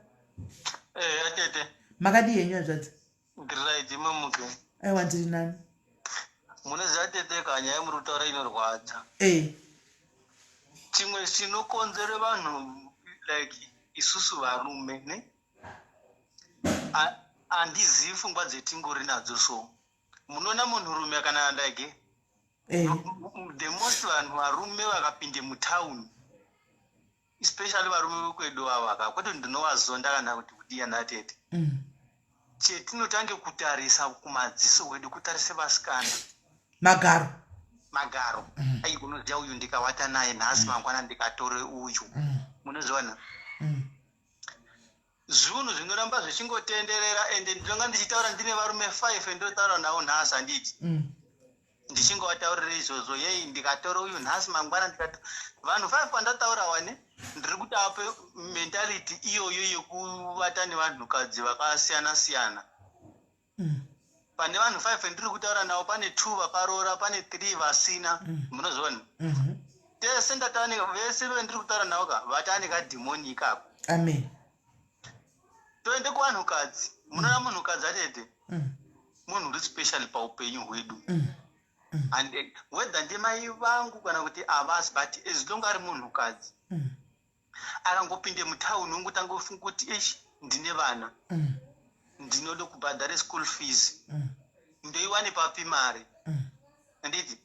Atete. Makadi henyu, hanzvadzi? Ndiri right, imemuke? Aiwa, ndiri nani. Munoziva tete, kanyaya yamuri kutaura inorwadza. Chimwe chinokonzere vanhu like isusu varume ne handizivi pfungwa dzetingori nadzo. So munoona munhurume kana like the most vanhu varume vakapinde mutauni, especially varume vekwedu ava ka, kwete ndinovazonda kana kuti kudiya natete, chetinotange kutarisa kumadziso wedu kutarise vasikana. Magaro. Magaro. Ai, unoziva uyu ndikawata naye nhasi, mangwana ndikatore uyu. Munoziona, zvinhu zvinoramba zvichingotenderera. Ende ndinonga ndichitaura ndine varume 5 endotaura navo nhasi, handiti? Ndichingovataurira izvozvo, yei ndikatora uyu nhasi, mangwana ndikato vanhu 5 pandataura wane, ndiri kuti ape mentality iyoyo yekuvata nevanhukadzi vakasiyana siyana. Pane vanhu 5 ndiri kutaura navo, pane 2 vakaroora, pane 3 vasina. Munozviona? Tese ndatane vese vendiri kutaura navo ka, vatane kadhimoni ikako. Amen. Toende kuvanhukadzi. Munoona munhukadzi atete, munhu uri special paupenyu hwedu. And whether ndimai vangu kana kuti havasi, but as long ari munhukadzi, akangopinde mutauni, ungotanga kufunga kuti, "Ish, ndine vana, ndinoda kubhadhare school fees, ndoiwane papi mari?" Handiti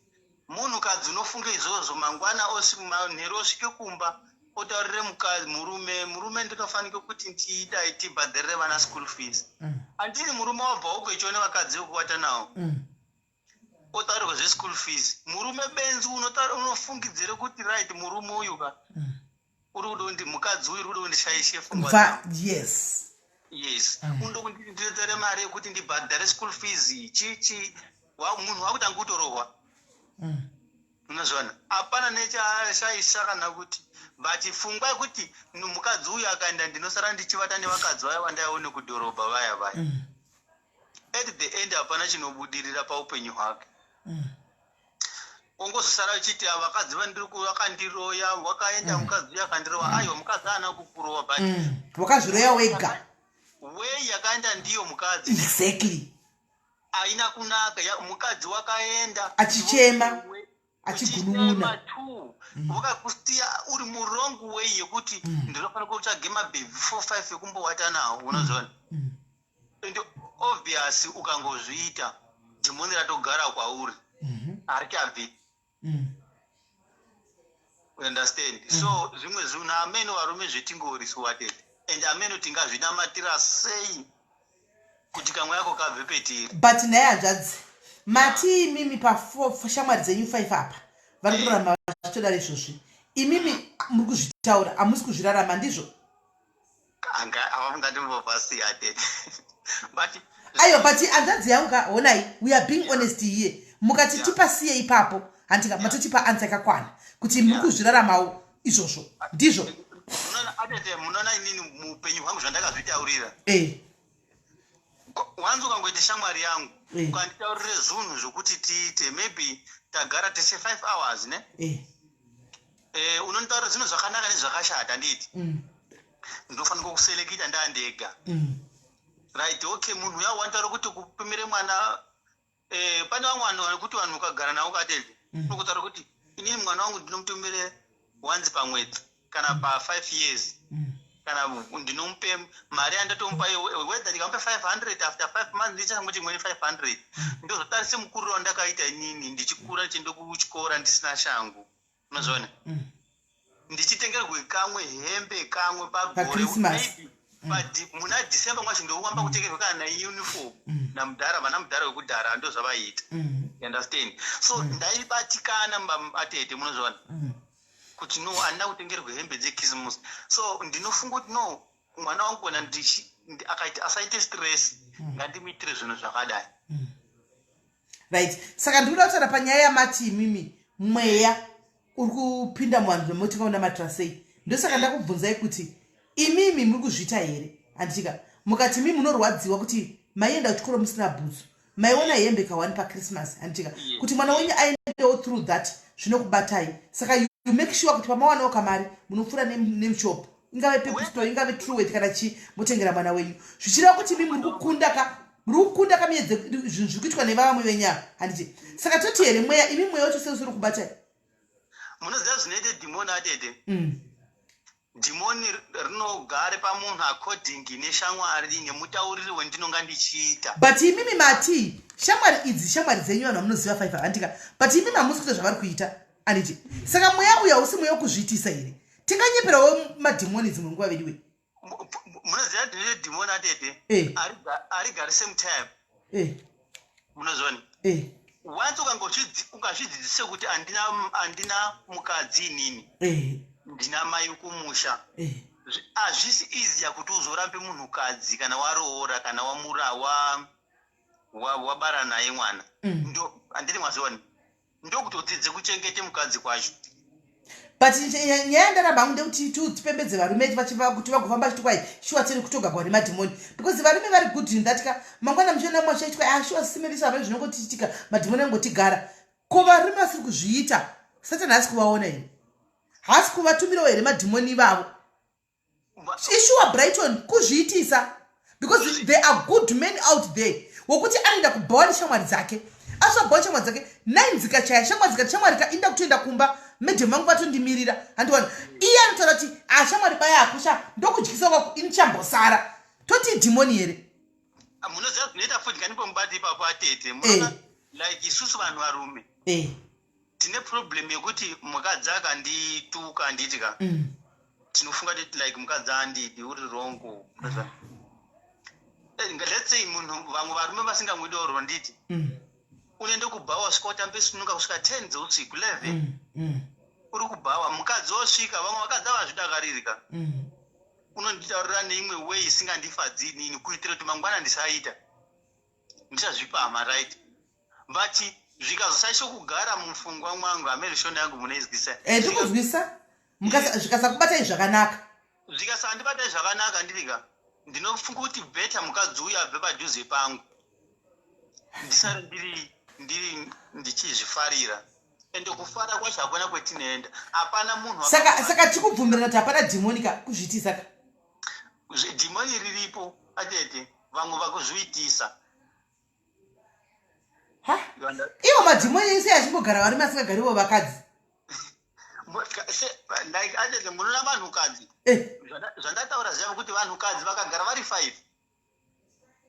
munhukadzi unofunga izvozvo, mangwana manheru osvike kumba, otaurire mukadzi, murume, "Murume, ndinofanike kuti ndidai tibhadharire vana school fees." Handiti murume wabva uko ichione vakadzi vekuvata navo, otaurirwa zveschool fees. Murume benzi unofungidzire kuti, right, murume uyu ka, uri kuda kundi mukadzi uyu uri kuda kundishaishe pfungwa mva, yes. Yes. Unoda kunditore mari yekuti ndibhadhare school fees, chichi. Munhu wakutanga kutorohwa. Unozviona, hapana nechashaisha kana kuti, but pfungwa yekuti mukadzi uyu akaenda, ndinosara ndichivata nevakadzi vaya vandaione kudhorobha vaya vaya. At the end hapana chinobudirira paupenyu hwake. Ongozosara uchiti, "Ah, vakadzi vandiri vakandiroya, wakaenda mukadzi uyu akandirowa." Aiwa, mukadzi haana kukurowa, but Wakazviroya wega. Way yakaenda ndiyo mukadzi haina kunaka. Mukadzi wakaenda Achichema, achigunun'una. Uchichema too. Wakakusiya uri muwrong way yekuti ndinofanira kutsvage mabhebhi 4 5 ekumbowata nawo, unozviona? And obvious, ukangozviita, dhimoni ratogara kwauri, harichabvi. You understand? So zvimwe zvinhu amene varume zvetingori suwatete, and amene tingazvinamatira sei kuti kamwe yako kabve petiri? But naye hanzvadzi, mati imimi pashamwari dzenyu 5 apa vari kurarama vachitodaro izvozvi, imimi muri kuzvitaura, hamusi kuzvirarama, ndizvo? Avangatimbopasiya tete, but Aiwa, but hanzvadzi yangu ka, honai, we are being honest here. Mukati tipasiye ipapo, handika matotipa answer yakakwana kuti muri kuzviraramawo izvozvo, ndizvo? Munoona atete, munoona inini muupenyu hwangu zvandakazvitaurira, wanzi ukangoita shamwari yangu, ukanditaurire zvinhu zvokuti tiite, maybe tagara tese 5 hours ne, unonditaurira zvinhu zvakanaka nezvakashata, handiti? Ndinofanirwa kuselekita ndandega. Right, okay, munhu uya wantaura kuti kupimire mwana. Pane vamwe vanhu vanekuti vanhu ukagara navo katete, unokutaura kuti inini mwana wangu ndinomutumire once pamwedzi kana pa5 years, kana ndinomupe mari yandatomupa iyo, whether ndikamupe 500, after 5 months ndichangoti imweni 500. Ndozotarise mukuriro wandakaita inini ndichikura, ndichienda kuchikora ndisina shangu, unozviona, ndichitengerwe kamwe hembe, kamwe pagore. PaChristmas. Maybe muna December mwacho ndowamba kutengerwe kana uniform namudhara, vana mudhara wekudhara ndo zvavaiita. You understand? So ndaibatikana, atete, munozviona kuti no, handina kutengerwe hembe dzechristmas. So ndinofunga kuti no, mwana wangu kana akaita asaite stress, ngandimuitire zvinhu zvakadai. Right, saka ndikuda kutaura panyaya yamati imimi mweya uri kupinda muvanhu vemoti vaonamatira sei. Ndosaka ndakubvunzai kuti imimi muri kuzviita here, handitika? Mukati imi munorwadziwa kuti maienda kuchikoro musina bhutsu, maiona hembe kawani pachristmas, handitika? Yes. Kuti mwana wenyu aendewo through that zvinokubatai. Saka you make sure kuti pamawanawo kamari munopfuura nemushop, ingave Pep Store, ingave Truworths kana chii, motengera mwana wenyu, zvichireva kuti imi muri kukunda ka, muri kukunda kamiedze zvinhu zviri kuitwa nevamwe venyu ava, handiti? Saka toti here mweya, imi mweya wacho sei usiri kubatai? Munoziva zvinoite dhimoni, atete? Dhimoni rinogare pamunhu according neshamwari nemutauriri wendinonga ndichiita. But imimi mati shamwari idzi, shamwari dzenyu, vanhu vamunoziva five, handika? But imimi hamusi kuita zvavari kuita, handiti? Saka mweya uyu hausi mweya wekuzviitisa here? Tinganyeperawo madhimoni dzimwe nguva, vediwe. Munoziva ndinoite dhimoni, atete? Arigari same time. Munozviona? Once ukangozvidzidzise kuti handina mukadzi inini, ndina mai kumusha, hazvisi easier kuti uzorambe munhukadzi kana waroora, kana wamura wabara naye mwana. Ndo handiti mwaziona, ndokutodzidze kuchengete mukadzi kwacho. But nyaya yandaramba hangu ndekuti tipembedze varume kuti vagofamba vachiti kwai shuwa tiri kutogagwa nemadhimoni, because varume vari good in that ka. Mangwana muchiona mumwe achiitwa, ah, shuwa sisimeriso hava zvinongotiitika, madhimoni angotigara. Ko varume vasiri kuzviita, Satani haasi kuvaona here? Haasi kuvatumirawo here madhimoni ivavo? Ishuwa Brighton, kuzviitisa, because there are good men out there wokuti anoenda kubhawa neshamwari dzake, asvabhawa neshamwari dzake 9 dzikachaya, shamwari dzikati, "Shamwari ka, inda kutoenda kumba, madam vangu vatondimirira," handiwana. Iye anotaura kuti, "Ah, shamwari, baya akusha ndokudyisa kwako, ini chambosara." Toti dhimoni here? Munoziva zvinoita futi kanipo mubati ipapo, atete? Munoona, like isusu vanhu varume tine problem yekuti mukadzi akandituka, handiti ka, tinofunga titi like mukadzi andidi, uri wrong. Let's say munhu, vamwe varume vasingamwi doro, nditi unoende kubhawa, svika utambe sinuka kusvika 10 dzeusiku, 11, uri kubhawa, mukadzi wosvika. Vamwe vakadzi havazvidakariri ka. Unonditaurira neimwe way isingandifadzi inini, kuitira kuti mangwana ndisaita, ndichazvipama, right? But zvikazosaisho kugara mupfungwa mwangu, hamene shona yangu munoizwisa. Tiri kunzwisa. Zvikasakubatai zvakanaka. Zvikasandibatai zvakanaka, ndirika ndinofunga kuti better mukadzi uyu abve padhuze pangu, ndisare ndiri ndichizvifarira. Ende kufara kwacho hakuna kwetinoenda, hapana munhu. Saka tikubvumirana kuti hapana dhimoni ka, kuzviitisa ka? Dhimoni riripo, atete, vamwe vakuzviitisa. Ha, ivo madhimoni ese achimbogara varume, asingagarivo vakadzi. Like, atete, munoona vanhukadzi, zvandataura zviya kuti vanhukadzi vakagara vari five,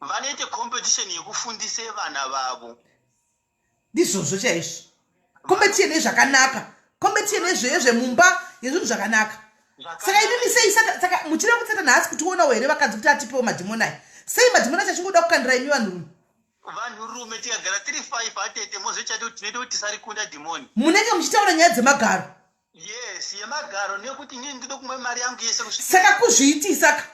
vanoite competition yekufundise vana vavo. Ndizvozvo chaizvo, competition yezvakanaka, competition yezvemumba, yezvinhu zvakanaka. Saka imimi sei, saka muchireva kuti Satani haasi kutionawo here vakadzi kuti atipewo madhimoni aya? Sei madhimoni acho achingoda kukandira imi vanhurume? Vanhurume tikagara tiri five, atete, mozochati kuti tinoita kuti tisarikunda dhimoni. Munenge muchitaura nyaya dzemagaro. Yes, yemagaro, nekuti inini ndide kumwe mari yangu yese kusvika. Saka kuzviitisa ka,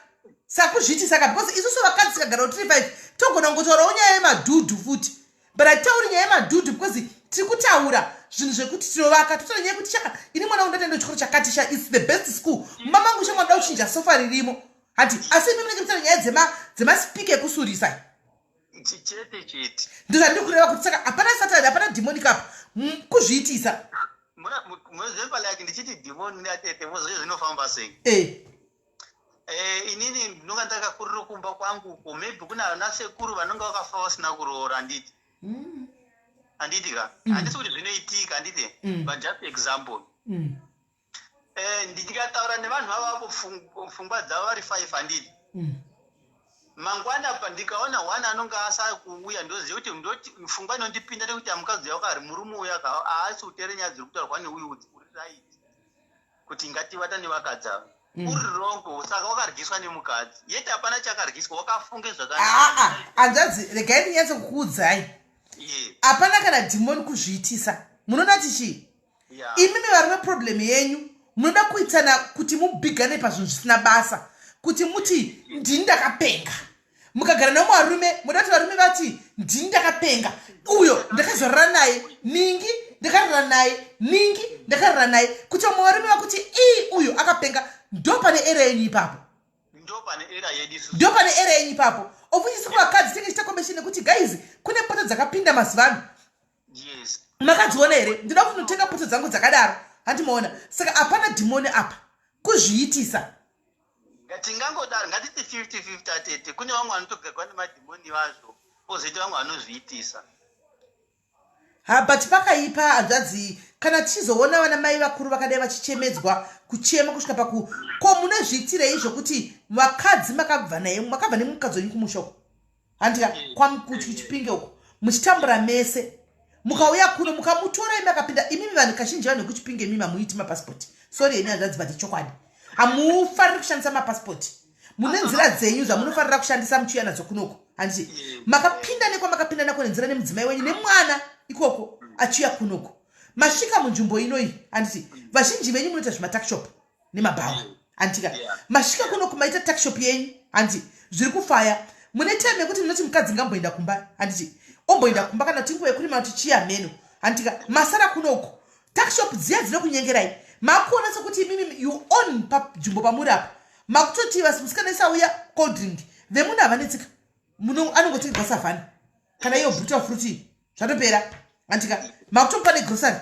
saka kuzviitisa ka, because isusu vakadzi tikagara tiri five togona kungotaurawo nyaya yemadhudhu futi, but hatitauri nyaya yemadhudhu because tiri kutaura zvinhu zvekuti tinovaka. Totaura nyaya yekuti chaka ini mwana wangu ndatoenda kuchikoro chakati sha, it's the best school, mama vangu shamwa ndoda kuchinja sofa ririmo hati. Asi imi munenge muchitaura nyaya dzemaspika ekusurisa. Chete chete. Ndozvandiri kureva kuti saka hapana Satani, hapana dhimoni kapa, kuzviitisa. Munoziva, like ndichiti dhimoni, atete, moziva zvinofamba sei? Inini ndinonga ndakakurira kumba kwangu uko, maybe kuna vana sekuru vanonga vakafa vasina kuroora, handiti? Handiti ka? Handisi kuti zvinoitika, handiti? But just example. Ndikataura nevanhu vavavo, pfungwa dzavo vari five, handiti? Mangwana pa ndikaona one anonge asaya kuuya, ndoziva kuti ndoti pfungwa inondipinda nekuti amukadzi wako ari murume uyu aka haasi kuteere nyaya dziri kutaurwa neuyu uri right kuti ngativata nevakadzi ava. Uri wrong, saka wakaryiswa nemukadzi, yet hapana chakaryiswa, wakafunge zvakanaka. Aa, hanzvadzi, regai ndinyatse kukuudzai. Hapana kana dhimoni kuzviitisa. Munoona tichii? Imimi varume, problem yenyu munoda kuitana kuti mubhigane pazvinhu zvisina basa, kuti muti ndini ndakapenga. Mukagara nemumwe varume, munoda kuti varume vati ndini ndakapenga, uyo ndakazorara naye ningi, ndakarara naye ningi, ndakarara naye, kuti vamwe varume vakuti ii, uyo akapenga. Ndo pane error yenyu ipapo. Ndo pane error yedu isusu. Ndo pane error yenyu ipapo. Ofuchisi kuvakadzi tinge chiita competition nekuti guys, kune poto dzakapinda mazuva ano. Makadziona here? Ndinoda kuti ndinotenga poto dzangu dzakadaro, handimaona? Saka hapana dhimoni apa, kuzviitisa. Tingangodaro, ngatiti 50-50, atete. Kune vamwe vanotogagwa nemadhimoni vazvo, pozoita vamwe vanozviitisa. Ha, but pakaipa, hanzvadzi, kana tichizoona vana mai vakuru vakadai vachichemedzwa, kuchema kusvika paku ko munozviitirei zvokuti vakadzi makabva naye, makabva nemukadzi wenyu kumusha uko, handika? Kwakuchipinge uko muchitambura mese, mukauya kuno mukamutora imi, akapinda imimi. Vanhu kazhinji, vanhu vekuchipinge, imimi hamuiti mapasipoti. Sorry imi hanzvadzi, but chokwadi hamufariri kushandisa mapasipoti. Mune nzira dzenyu dzamunofarira kushandisa muchiuya nadzo kunoko, handiti? Makapinda nekwamakapinda nako nenzira nemudzimai wenyu nemwana ikoko achiuya kunoko. Masvika munzvimbo inoyi, handiti? Vazhinji venyu munoita zvematuckshop nemabhawa, handitika? Masvika kunoku, maita tuckshop yenyu, handiti? Zviri kufaya. Mune time yekuti munoti mukadzi ngamboenda kumba, handiti? Omboenda kumba, kana kuti nguva yekurima, kuti chiya mheno, handitika? Masara kunoku, tuckshop dziya dzinokunyengerai. Makuona sekuti imimi you own panzvimbo pamuri apa. Makutoti musikana isauya cold drink vemunhu havanetsika, muno anongotengerwa Savana kana iyo Brutal Fruit, zvatopera, handitika? Makutomupa negrocery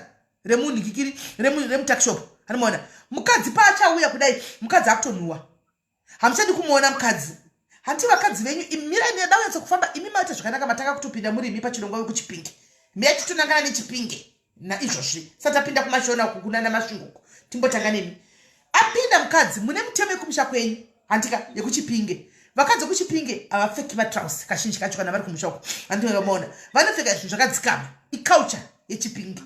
remunhu kikiri remutuckshop, anomaona mukadzi paachauya kudai, mukadzi akutonhuwa, hamuchadi kumuona mukadzi, hanti? Vakadzi venyu imirai, ndinoda kunyatsa kufamba. Imi maita zvakanaka, matanga kutopinda muri imi pachirongwa wekuchipinge. Mirai titonangana nechipinge naizvozvi, sati tapinda kumashona uku kunana Masvingo uku. Timbotanga nemi. Apinda mukadzi, mune mutemo yekumusha kwenyu, handika? Yekuchipinge, vakadzi vekuchipinge havapfeki matrausi kazhinji kacho kana vari kumusha uku, handinomaona vanopfeka zvinhu zvakadzikama, iculture yechipinge,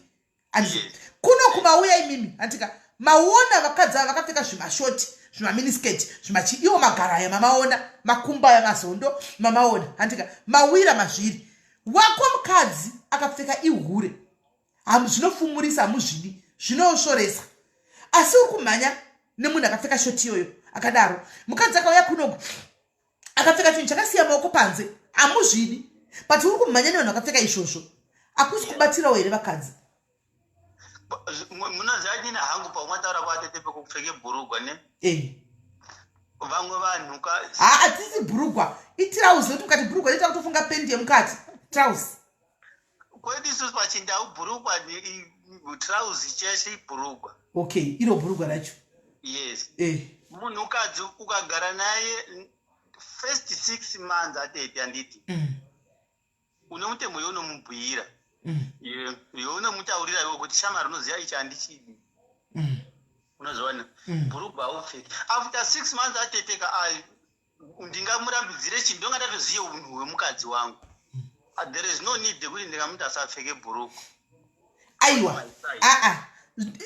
handiti? Kuno kumauya imimi, handika? Maona vakadzi ava vakapfeka zvimashoti, zvimaminiskirt, zvimachi, iwo magaro aya mamaona, makumbo aya, mazondo mamaona, handika? Mawira mazviri. Wako mukadzi akapfeka ihure, zvinofumurisa, hamuzvidi, zvinosvoresa, asi uri kumhanya nemunhu akapfeka shoti iyoyo akadaro. Mukadzi akauya kunoku akapfeka chinhu chakasiya maoko panze, hamuzvidi, but uri kumhanya nevanhu vakapfeka izvozvo. Hakusi kubatirawo here vakadzi? Munoziva nini hangu, paumataura kwatete pekupfeke bhurugwa ne vamwe vanhu ka. Haa, tisi bhurugwa, itirauzi, nekuti mukati bhurugwa inoita kutofunga pendi yemukati, trauzi. Kwedu isusu pachindau bhurugwa, trauzi cheshe ibhurugwa. Okay, iro bhurugwa racho. Yes. Munhukadzi ukagara naye first 6 months, atete, handiti? Une mutemo yeunomubhuyira, yeunomutaurira iwe kuti shamari, unoziva ichi handichidi. Unoziona, bhurugwa haupfeki. After 6 months, ateteka, ndingamurambidzire chinhu? Ndonga ndatoziye unhu hwemukadzi wangu. There is no need yekuti ndingamuti asapfeke bhurugwa. Aiwa, aa,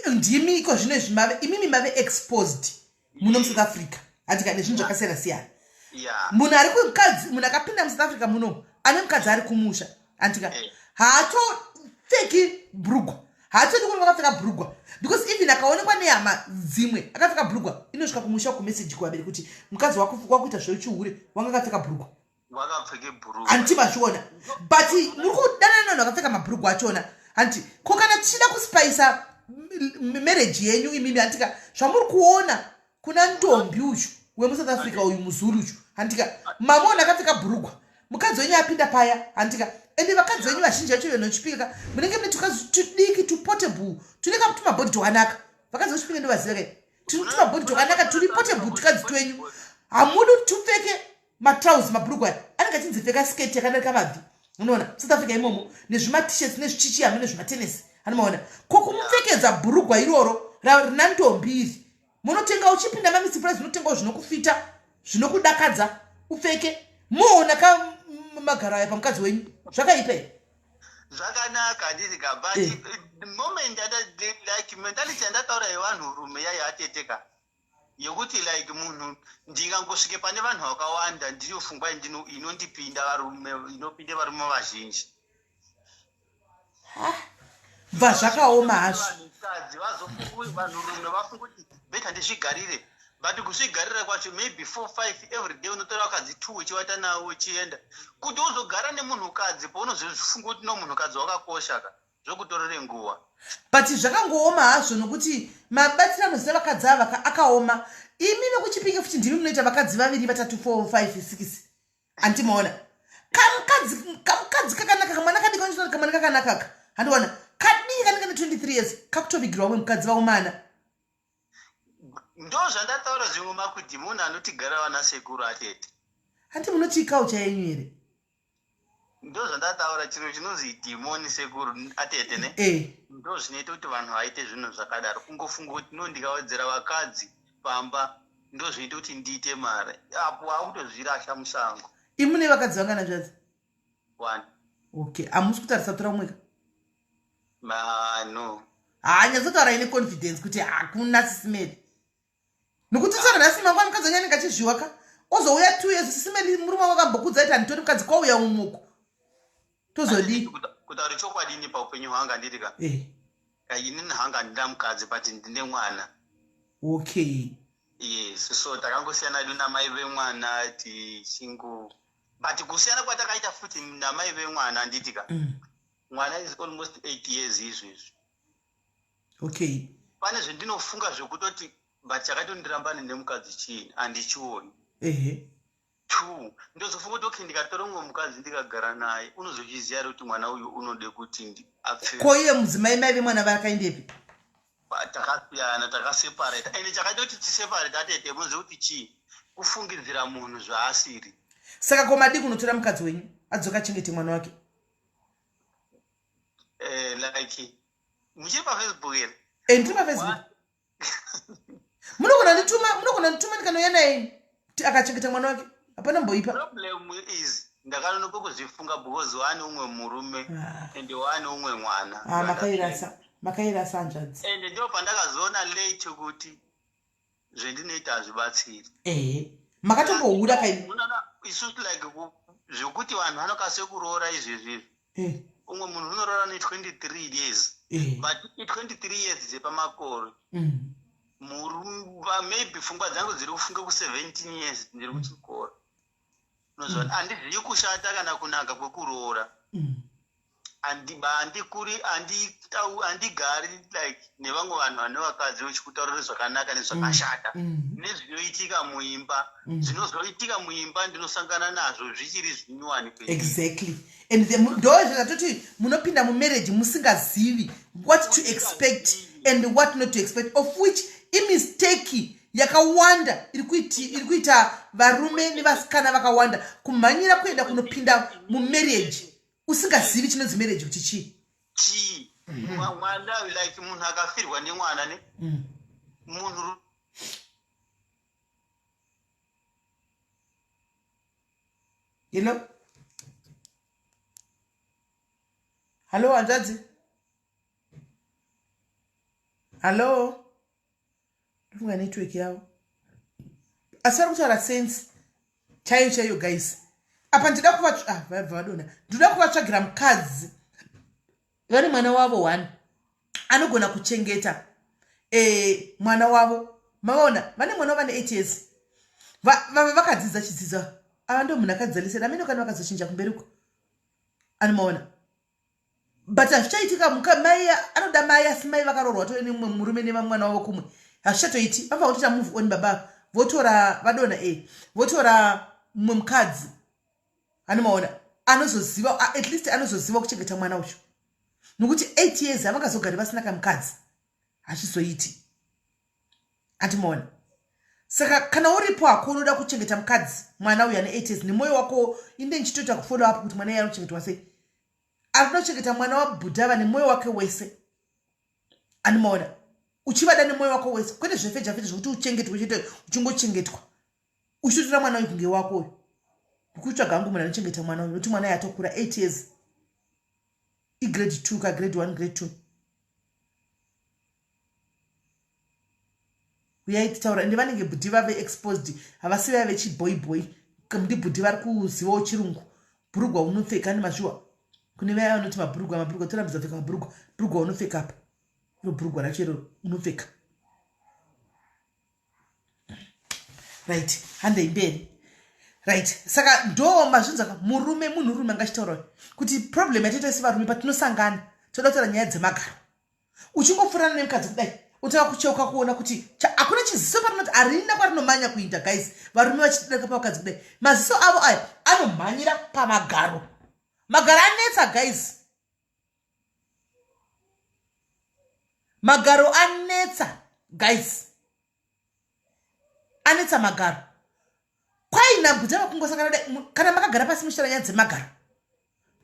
ndimi iko zvino izvi mave, imimi mave exposed muno muSouth Africa, handika? Nezvinhu zvakasiyana siyana. Munhu ari kumukadzi, munhu akapinda muSouth Africa muno ane mukadzi ari kumusha, handika? Haatopfeki bhurugwa, haatodi kuonekwa akapfeka bhurugwa, because even akaonekwa nehama dzimwe akapfeka bhurugwa, inosvika kumusha kumeseji kuvabereki kuti mukadzi wako wakuita zvechihure, wanga akapfeka bhurugwa. Wakapfeke bhurugwa. Hanti mazviona? But muri kudanana nevanhu vakapfeka mabhurugwa achona, hanti? Ko kana tichida kusipaisa marriage yenyu imimi, hantika? Zvamuri kuona kuna ndombi uyu wemuSouth Africa uyu, muzulu uyu, hantika? Mamuona akapfeka bhurugwa, mukadzi wenyu apinda paya, hantika? Ende vakadzi venyu vazhinji vacho venochipika, munenge mune tukazi tudiki tuportable, tune tumabhodhi twakanaka. Vakadzi vechipinge ndovaziva kai, tune tumabhodhi twakanaka turi portable. Tukadzi twenyu hamudi kuti tupfeke matrausi, mabhurugwa aya anenge achinzi pfeka sketi yakadarika mabvi. Unoona South Africa imomo nezvimatishets nezvichichi hameno nezvimatenesi anomaona. Ko kumupfekedza bhurugwa iroro rina ndombi iri munotenga uchipinda mamisi price unotengawo zvinokufita zvinokudakadza upfeke moona ka magaro aya pamukadzi wenyu zvakaipa here? Zvakanaka handiti ka but eh. moment like mentality yandataura yevanhurume yayo atete ka yekuti like munhu ndingangosvike pane vanhu vakawanda ndiyo pfungwa inondipinda varume inopinde varume vazhinji. Bva zvakaoma hazvo. Vanhukadzi vazofunga vanhurume vafunga kuti better ndizvigarire but kuzvigarira kwacho maybe 4 5 every day unotora vakadzi 2 uchivata navo uchienda kuti uzogara nemunhukadzi paunozozvifunga kuti no munhukadzi wakakosha ka zvokutorere nguva. But zvakangooma hazvo nokuti mabatsiro anoziva vakadzi ava ka akaoma. Imi vekuChipinge futi ndimi munoita vakadzi vaviri vatatu 4 5 6 hanti maona kamukadzi kamukadzi kakanaka kamwana kadiki kanoita kamwana kakanaka ka handiona kadiki kanenge ne 23 years kakutovigirwa umwe mukadzi vaomana. Ndozvandataura zvimwe makudhimoni anotigara vana sekuru atete. Hanti munoti iculture yenyu here? Ndozvandataura chiro chinonzi dhimoni sekuru atete ne eh. Ndozvinoita kuti vanhu vaite zvinhu zvakadaro kungofunga kuti no ndikawedzera vakadzi pamba ndozvinoita kuti ndiite mari apo wakutozvirasha musango. Imi mune vakadzi vangana zvanzi? One. Okay, hamusi kutarisa kutora umwe ka? Ma no. Haa nyatsotaura ine confidence kuti hakuna sisimeli. Nokuti tsara nhasi mangwana mukadzi wanyu anenge achizviwa ka ozouya 2 years sisimeli murume wako akambokudza iti handitori mukadzi kwauya umuko. Tozodii? Kutaura chokwadi ini paupenyu hwangu handiti ka? Eh. Inini hangu handina mukadzi but ndine mwana. Okay. Yes, so takangosiyana hedu namai vemwana tichingo but kusiyana kwatakaita futi namai vemwana handiti ka? Mwana is almost 8 years izvezvi. Okay. Pane zvendinofunga zvekutoti but chakatondirambane nemukadzi chii handichioni. Ehe. 2 ndozofunga kuti okay ndikatora umwe mukadzi ndikagara naye unozozviziva here kuti mwana uyu unode kuti apfe. Ko iye mudzimai mai vemwana vakaendepi? Takasiyana takaseparata ende chakaita kuti tiseparate atete munoziva kuti chii kufungidzira munhu zvaasiri. Saka ko madii kunotora mukadzi wenyu adzoka achengete mwana wake? Eh, like muchiri pafacebook here? Eh, ndiri pafacebook. Munogona ndituma, munogona ndituma ndikanouya naye akachengeta mwana wake. Hapana mboipa. Problem is ndakanonoka kuzvifunga because waane umwe murume ah. and waane umwe mwana. Ah, makairasa. Makairasa hanzvadzi. And ndipo pandakazoona late kuti zvendinoita hazvibatsiri. Ehe. Makatombohura kai. Isu like zvekuti vanhu vanokasike kuroora izvezvi izvi. Eh. Umwe munhu unoroora ne 23 years. Eh. But i 23 years dzepamakore. Murume maybe pfungwa dzangu dziri kufunga ku 17 years ndiri kuchikoro. Unozviona handizivi kushata kana kunaka kwekuroora. Handikuri handigari like nevamwe vanhu vane vakadzi vechikutaurira zvakanaka nezvakashata nezvinoitika muimba. Zvinozoitika muimba ndinosangana nazvo zvichiri zvinyuwani kwendiri. Exactly. And the ndo zvatoti munopinda mumarriage musingazivi what to expect and what not to expect, of which imistake yakawanda iri kuita varume nevasikana vakawanda kumhanyira kuenda kunopinda mumarriage usingazivi chinonzi marriage kuti chii. Chii? Mwana like munhu akafirwa nemwana ne munhu Hello? Hello, hanzvadzi? Hello? Ndofunga network yavo. Asi vari kutaura sense chaiyo chaiyo guys. Apa ndida kuva ah, vabva vadona. Ndinoda kuvatsvagira mukadzi. Vane mwana wavo one anogona kuchengeta eh, mwana wavo. Mavaona vane mwana wavo vane 8 years. Vakadzidza chidzidzo. Ava ndo munhu akadzidza lesson. Amene kana vakazochinja kumberi uko. Anomaona. But hazvichaitika mai anoda mai asi mai vakaroorwa tove nemumwe murume nemwana wavo kumwe. Hazvichatoiti. Vanofanira kutoita move on baba. Votora vadona eh. Votora mumwe mukadzi. Anomaona. Anozoziva at least anozoziva kuchengeta mwana uyu. Nokuti 8 years havangazogari vasina kamukadzi. Hazvizoiti. Andimaona. Saka kana uripo hako unoda kuchengeta mukadzi mwana uyu ane 8 years nemwoyo wako inde ndichitoita kufollow up kuti mwana iye anochengetwa sei. Ari kuda kuchengeta mwana wabhudhi ava nemwoyo wake wese. Animaona uchivada nemwoyo wako wese, kwete zvefeja feja zvekuti uchengetwe chete, uchingochengetwa uchitotora mwana uyu kunge wako uyu. Ndikutsvaga hangu munhu anochengeta mwana uyu, nokuti mwana uyu atokura 8 years, igrade 2 ka grade 1 grade 2. Uyai titaura. Ende vanenge bhudhi vave exposed, havasi vaya vechiboy boy. Ndibhudhi vari kuzivawo chirungu. Bhurugwa unopfeka nemazviwa, kune vaya vanoti mabhurugwa, mabhurugwa torambidza kupfeka mabhurugwa. Bhurugwa unopfeka apa, iro bhurugwa racho iro unopfeka. Right, handei mberi. Right, saka ndo mazvinzaka. Murume, munhurume angachitaura kuti problem yatoita sevarume patinosangana toda kutaura nyaya dzemagaro. Uchingopfurana nemukadzi kudai, utanga kucheuka kuona kuti hakuna chiziso parinoti harina kwarinomanya kuinda. Guys, varume vachidarika pavakadzi kudai, maziso avo aya anomhanyira pamagaro. Magaro anetsa guys, magaro anetsa guys, anetsa magaro. Kwai nambudza vakungosangana dai, kana makagara pasi muchitaura nyaya dzemagaro,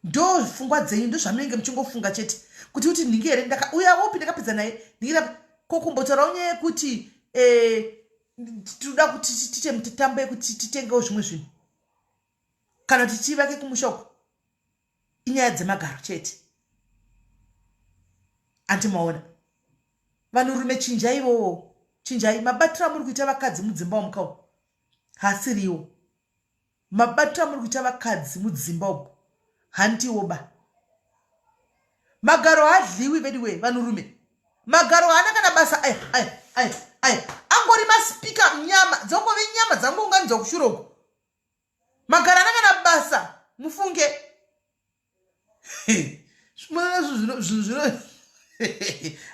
ndo pfungwa dzenyu, ndo zvamunenge muchingofunga chete, kuti nhingi here uya upi ndakapedza naye nhingi ko kumbotaurawo nyaya yekuti tinoda kuti tiite mitambo yekuti titengewo zvimwe zvinhu kana kuti tivake kumusha uko, inyaya dzemagaro chete. Andimaona vanhurume, chinjai vowo, chinjai mabatiro amuri kuita vakadzi mudzimba umu kawo hasiriwo mabatiro amuri kuita vakadzi mudzimba umu, handiwo ba. Magaro haadliwi vediwe vanhurume, magaro haana kana basa. Aya aya aya aya angori masipika, nyama dzongove nyama dzangounganidzwa kushure uko. Magaro haana kana basa, mufunge. Munoona zvinhu zvino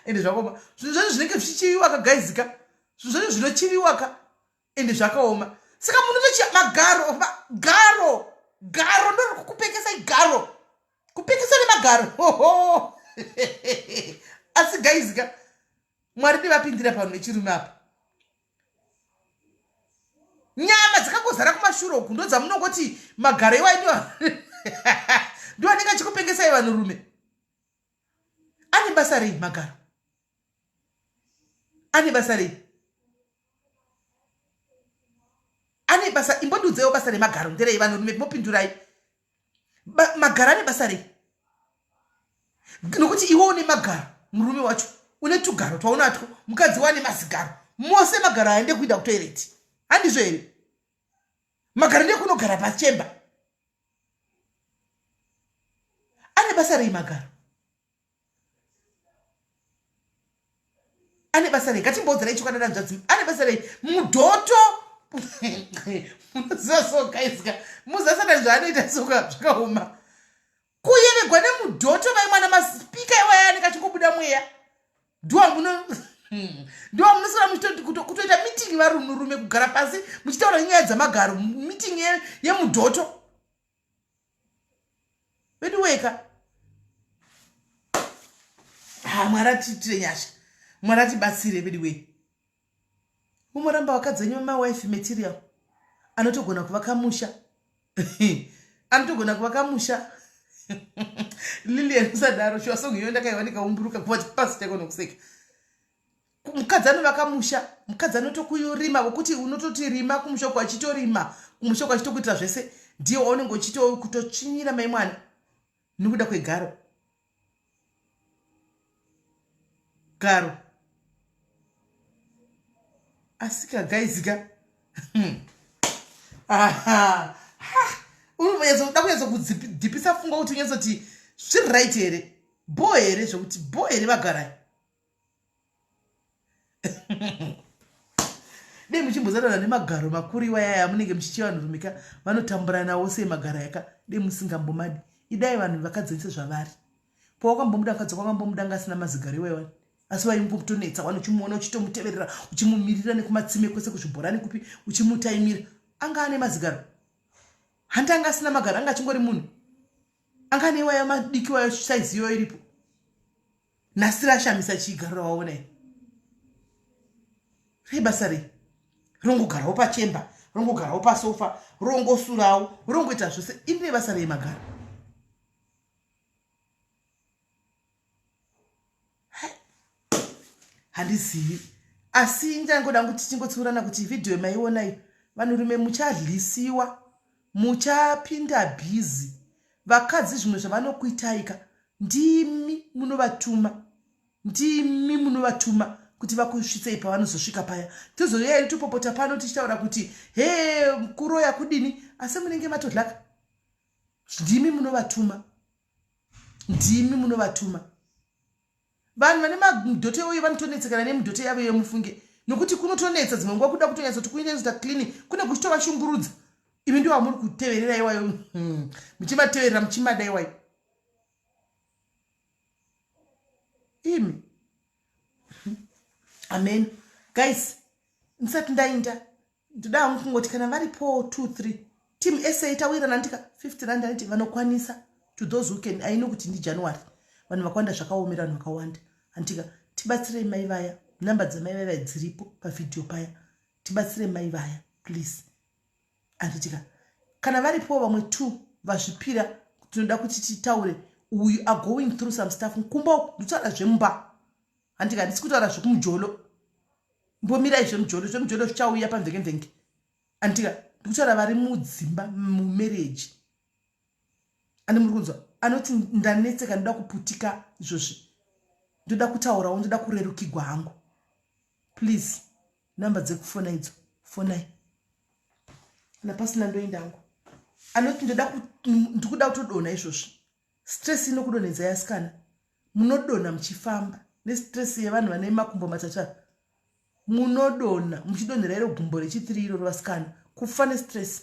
ende zvakaoma, zvinhu zvacho zvinenge zvichichiviwa kagaizika, zvinhu zvacho zvinochiviwa ka, ende zvakaoma. Saka munotochi magaro, garo garo ndori kukupekesai, garo kupekesa nemagaro. Hoho, asi gaizika, Mwari ndivapindira pano nechirume apa. Nyama dzakangozara kumashure uku ndo dzamunongoti magaro iwai, ndo anenge achikupengesai vanhurume. Ane basa rei magaro? Ane basa rei? Ane basa? Imbondiudzaiwo basa remagaro nderei vanhurume, mopindurai. Magaro ane basa rei? Nokuti iwe une magaro, murume wacho une tugaro twaunatwo, mukadzi wane mazigaro, mose magaro aende kuinda kutoireti, handizvo here? Magaro ndekunogara pachemba. Ane basa rei magaro? Ane basa rei? Ngatimboudzanai chokwadi hanzvadzi, ane basa rei? Mudhoto munoziva so guys ka, muziva Satani zvaanoita soka, zvakaoma kuyevegwa nemudhoto mai mwana. Masipika iwaya anenge achingobuda mweya, ndiwa munosara kutoita meeting varunurume, kugara pasi muchitaura nyaya dzamagaro, meeting yemudhoto vedu weka. Ha, Mwari atiitire nyasha, Mwari atibatsire vedu wei. Mumoramba vakadzi venyu vamawife material, anotogona kuvaka musha, anotogona kuvaka musha. Lilian, usadaro shuwa. Song iyo ndakaiwa ndikaumburuka kuva pasi chaiko nokuseka. Mukadzi anovaka musha, mukadzi anotokurima, vokuti unototi rima kumusha uko, achitorima kumusha uko, achitokuitira zvese, ndiye waunenge uchitokutotsvinyira mai mwana nekuda kwegaro garo. Asika gaizika, unoda kunyatso kudzipisa pfungwa kuti unyatsoti zviri right here, bo here, zvekuti bo here vagarai. Dei muchimbozarana nemagaro makuru iwayaya amunenge muchichiva, vanhurumika vanotambura nawo sei magaro yaka. Dei musingambomadi, idai vanhu vakadzenise zvavari. Pawakambomuda mukadzi wakambomuda anga asina mazigaro iwaiwani, asi waingotonetsa wani, uchimuona uchitomuteverera, uchimumirira nekumatsime kwese, kuzvibhorani kupi, uchimutaimira. Anga ane mazigaro? Handi anga asina magaro, anga achingori munhu anga ane iwayo madiki wayo, saizi iyoyo iripo. Nhasi rashamisa chigaro rawaona iri rei basa rei? Rongogarawo pachemba, rongogarawo pasofa, rongosurawo, rongoita zvose. Iri nebasa rei magaro? Handizivi, asi ndangoda kuti tingotsiurana kuti vhidhiyo maiona iyo, vanhurume muchadlisiwa, muchapinda bhizi. Vakadzi zvimwe zvavanokuitaika, ndimi munovatuma, ndimi munovatuma kuti vakusvitsei pavanozosvika paya. Tozouya iri topopota pano tichitaura kuti he, kuroya kudini, asi munenge matodlaka. Ndimi munovatuma, ndimi munovatuma. Vanhu vane madhoto iwoyo vanotonetsekana nemudhoto yavo yemufunge, nokuti kunotonetsa dzimwe nguva kuda kutonyatsoti kunyatsoita clean kune kuchitovashungurudza. Imi ndiwo amuri kuteverera iwayo, muchimateverera muchimada iwayo imi. Amen guys, ndisati ndainda, ndoda hangu kungoti kana varipo 2 3 team sa tawirana ndika 50 rand aniti vanokwanisa, to those who can. Aino kuti ndiJanuary, vanhu vakawanda zvakaomera vanhu vakawanda, handitika? Tibatsirei mai vaya. Namba dzamai vaya dziripo pavhidhiyo paya. Tibatsirei mai vaya please, handitika? Kana varipo vamwe two vazvipira, tinoda kuti titaure. Uyu are going through some stuff kumba uku. Ndikutaura zvemumba, handika? Handisi kutaura zvekumujolo. Mbomirai zvemujolo, zvemujolo zvichauya pamvenge mvenge, handika? Ndikutaura vari mudzimba, mumarriage. Andi muri kunzwa anoti ndanetseka, ndoda kuputika izvozvi, ndoda kutaurawo, ndoda kurerukigwa hangu. Please, namba dzekufona idzo, fonai. Kana pasina, ndoenda hangu. Anoti ndoda, ndikuda kutodonha izvozvi. Stress inokudonhedza yasikana, munodonha muchifamba nestress yevanhu vane makumbo matatu ava. Munodonha muchidonhera iro gumbo rechi3 iroro, vasikana, kufa nestress.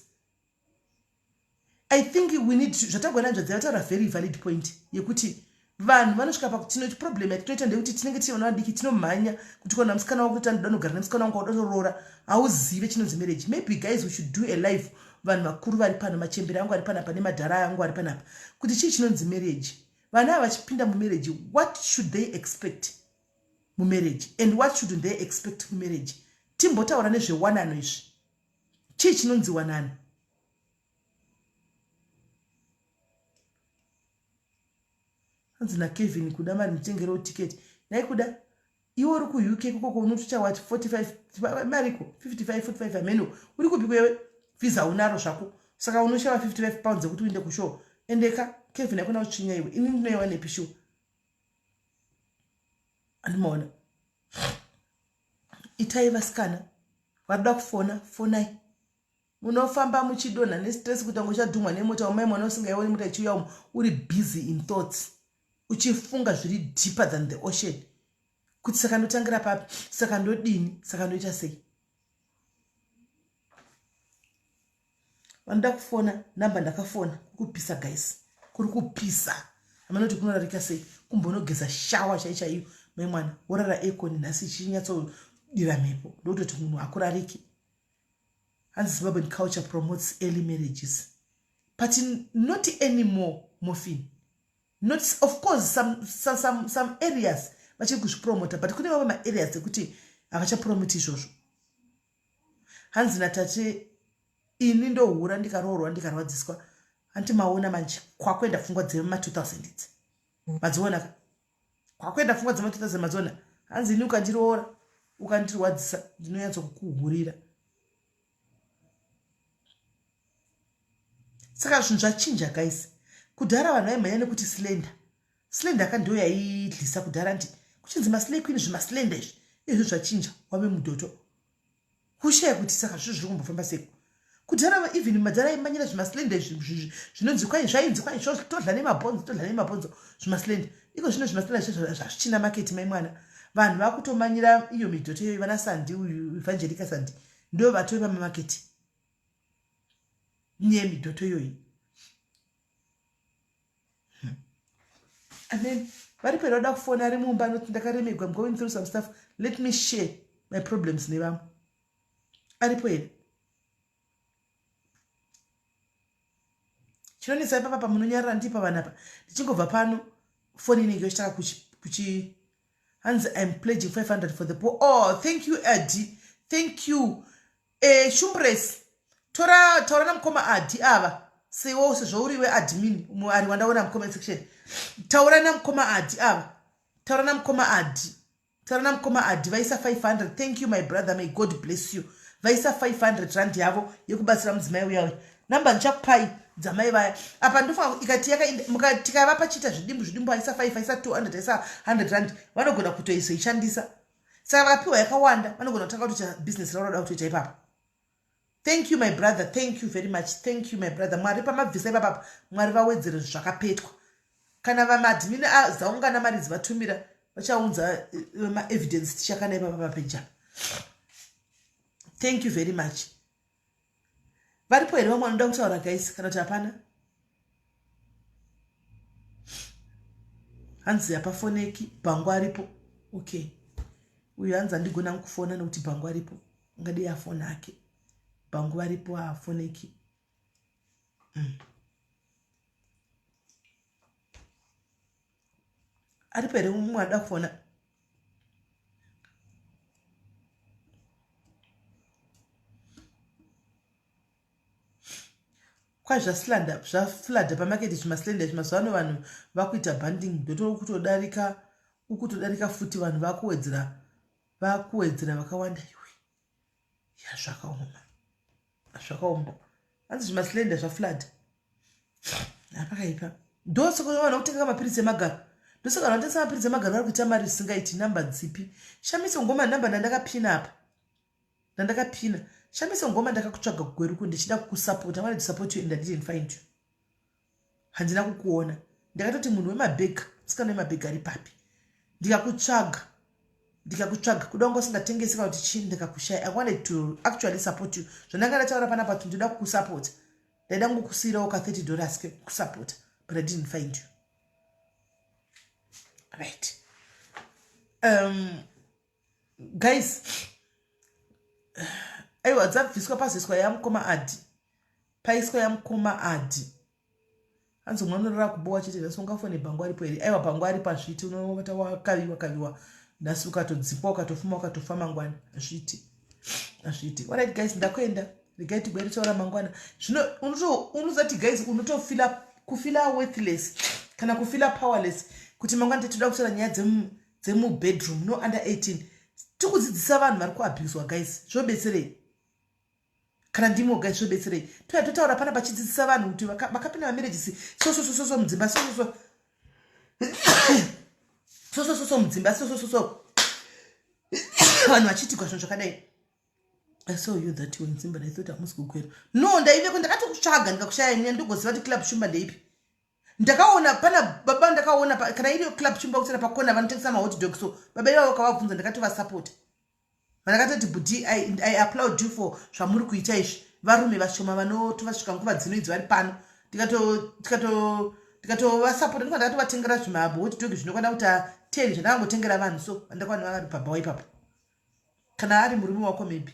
I think we need zvatagona nzvadzi yataura, very valid point yekuti vanhu vanosvika pakuti problem yatinoita ndeyekuti tinenge tiri vana vadiki, tinomhanya kuti kana musikana wako kuti anoda nogara nemusikana wangu wauda toroora, hauzive chinonzi marriage. Maybe guys, we should do a live, vanhu vakuru vari pano, machembere angu ari panapa nemadhara angu ari panapa, kuti chii chinonzi marriage. Vana ava vachipinda mumarriage, what should they expect mumarriage and what shouldn't they expect mumarriage? Timbotaura nezvewanano izvi. Chii chinonzi wanano? Hanzi naKevin, kuda mari nditengerewo tiketi. Nhai kuda, iwe uri kuUK kukoko, unotocha wati 45 mariko 55 45 ameno uri kupi kwewe? Visa unaro zvako, saka unoshava 55 pounds ekuti uinde kushow. Endeka Kevin, akuna kutsvinya iwe. Ini ndinoiwa nepi shuwa? Andimaona. Itai vasikana varikuda kufona, fonai. Munofamba muchidonha nestress kuita kunge uchadhumwa nemota. Umai mwana usingaioni mota ichiuya umu, uri busy in thoughts, uchifunga zviri deeper than the ocean, kuti saka ndotangira papi, saka ndodini, saka ndoita sei? Vanoda kufona, namba ndakafona. Kuri kupisa guys, kuri kupisa. Amanoti kunorarika sei? Kumbonogeza shower chai chaiyo, mai mwana, worara aircon nhasi ichinyatsodira mhepo, ndokutoti munhu akurariki. Hanzi Zimbabwean culture promotes early marriages, but not anymore morphine not. Of course some areas vachiri kuzvipromota, but kune vamwe maareas ekuti havachapromoti izvozvo. Hanzi natate, ini ndohura ndikaroorwa ndikarwadziswa. Hanti maona manje kwakuenda pfungwa dzema2000 idzi? Madziona ka kwakuenda pfungwa dzema2000? Madziona? Hanzi ini ukandiroora ukandirwadzisa, ndinonyatsokukuhurira. Saka zvinhu zvachinja guys. Kudhara vanhu vaimhanya nekuti slender, slender ka ndo yaidlisa kudhara, nti kuchinzi maslay queen, zvimaslender izvi. Izvi zvachinja, wave mudhoto. Kushaya kuti saka zvinhu zviri kumbofamba seko. Kudhara even madhara aimanyira zvimaslender izvi, zvinonzi kwai, zvainzi kwai todla nemabhonzo, todla nemabhonzo, zvimaslender. Iko zvino zvimaslender zvazvichina market, mai mwana. Vanhu vakutomanyira iyo midhoto iyoyo. Vana Sandi uyu, Evangelica Sandi, ndo vatove pamamaketi nyemidhoto iyoyi. And then vari pera vada kufona, ari mumba, anoti ndakaremegwa, I'm going through some stuff, let me share my problems nevamwe. Aripo here? Chinonetsa ipapa pamunonyarara ndipa vanapa, ndichingobva pano foni inenge yochitaka kuchi. Hanzi I'm pledging 500 for the poor. Oh, thank you Adi, thank you. Shumbres, tora taura namukoma Adi ava sewo, sezvo uriwe admin umwe ari wandaona mucomment section. Taura namukoma Adi ava, taura namukoma Adi. Taura namukoma Adi vaisa 500. Thank you my brother, may God bless you. Vaisa 500 rand yavo yekubatsira mudzimai uya uya. Number ndichakupai dzamai vaya. Apa ndofunga ikati yaka tikavapa chiita zvidimbu zvidimbu aisa 5 aisa 200 aisa 100 rand vanogona kutoizoishandisa. Saka vakapiwa yakawanda vanogona kutanga kutoita business ravo rauda kutoita ipapo. Thank you my brother, thank you very much. Thank you my brother. Mwari pamabvisa ipapapa, Mwari vawedzere zvakapetwa. Kana vamadmini azaungana mari dzivatumira vachaunza eh, maevidence tichakana ipapa papeja. Thank you very much. Varipo here vamwe vanoda kutaura guys kana kuti hapana? Hanzi hapafoneki, bhangu aripo. Okay. Uyu hanzi handigona kufona nekuti bhangu aripo. Ungadii afona ake panguva ripo haafoneki mm. Aripo here mumwe anoda kufona? Kwai zvaslanda zvaflada pamaketi zvimaslenda izvi mazuva ano vanhu vakuita banding ndotokutodarika ukutodarika futi vanhu vakuwedzera vakuwedzera vakawanda iwe ya zvakaoma zvakaoma hanzi zvimaslender zvaflood apakaipa ndosaka vanhu vakutenga mapiritsi emagaro ndosaka vanhu vatengesa mapiritsi emagaro vari kuita mari zvisingaiti namba dzipi shamiso ngoma namba ndandakapina apa ndandakapina shamiso ngoma ndakakutsvaga kugweruko ndichida kukusapota wanted to support you and i didn't find you handina kukuona ndakatoti munhu wemabhega musikana wemabhega ari papi ndikakutsvaga ndikakutsvaga kuda kunga usingatengesi kana kuti chii ndikakushaya i wanted to actually support you zvandanga ndataura panapa kuti ndoda kukusapota ndaida kungokusiirawo ka 30 dollars kekusapota but i didn't find you right um, guys aiwa dzabviswa pazoiswa yamukoma adi paiswa yamukoma adi hanzi umwe anorara kubowa chete nhasi ungafone bhangu aripo here aiwa bhangu aripo hazviiti unovata wakaviwa kaviwa nhasi ukatodzipwa ukatofuma ukatofa mangwana hazviiti hazviiti alright guys ndakuenda regai tigwere taura mangwana zvino unozati guys unotofila kufila worthless kana kufila powerless kuti mangwana titoda kutaura nyaya dzemubedroom no under 18 tikudzidzisa vanhu vari kuabuswa guys zvobetserei kana ndimo guys zvobetserei toya totaura pana pachidzidzisa vanhu kuti vakapinda mamarriages so so so so so mudzimba so so so so so so so mudzimba so so so so vanhu vachiitigwa zvinhu zvakadai I saw you that you were in Simba and I thought hamusi kugwera. No, ndaiveko ndakatokutsvaga ndikakushaya ini ndogoziva kuti club shumba ndeipi. Ndakaona pana baba ndakaona pa, kana iriyo club shumba kusera pakona vanotengesa mahot dog so baba ivavo vakavabvunza ndakatovasapota. Vandakatoti budi I, I applaud you for zvamuri kuita izvi. Varume vashoma vanotovasvika nguva dzino idzi vari pano. Ndikato ndikatovasapota ndikwa ndakatovatengera zvimahot dog zvinokwana kuti 10 zvandakangotengera vanhu so vandakwana vari pabhawa ipapo. Kana ari murume wako maybe.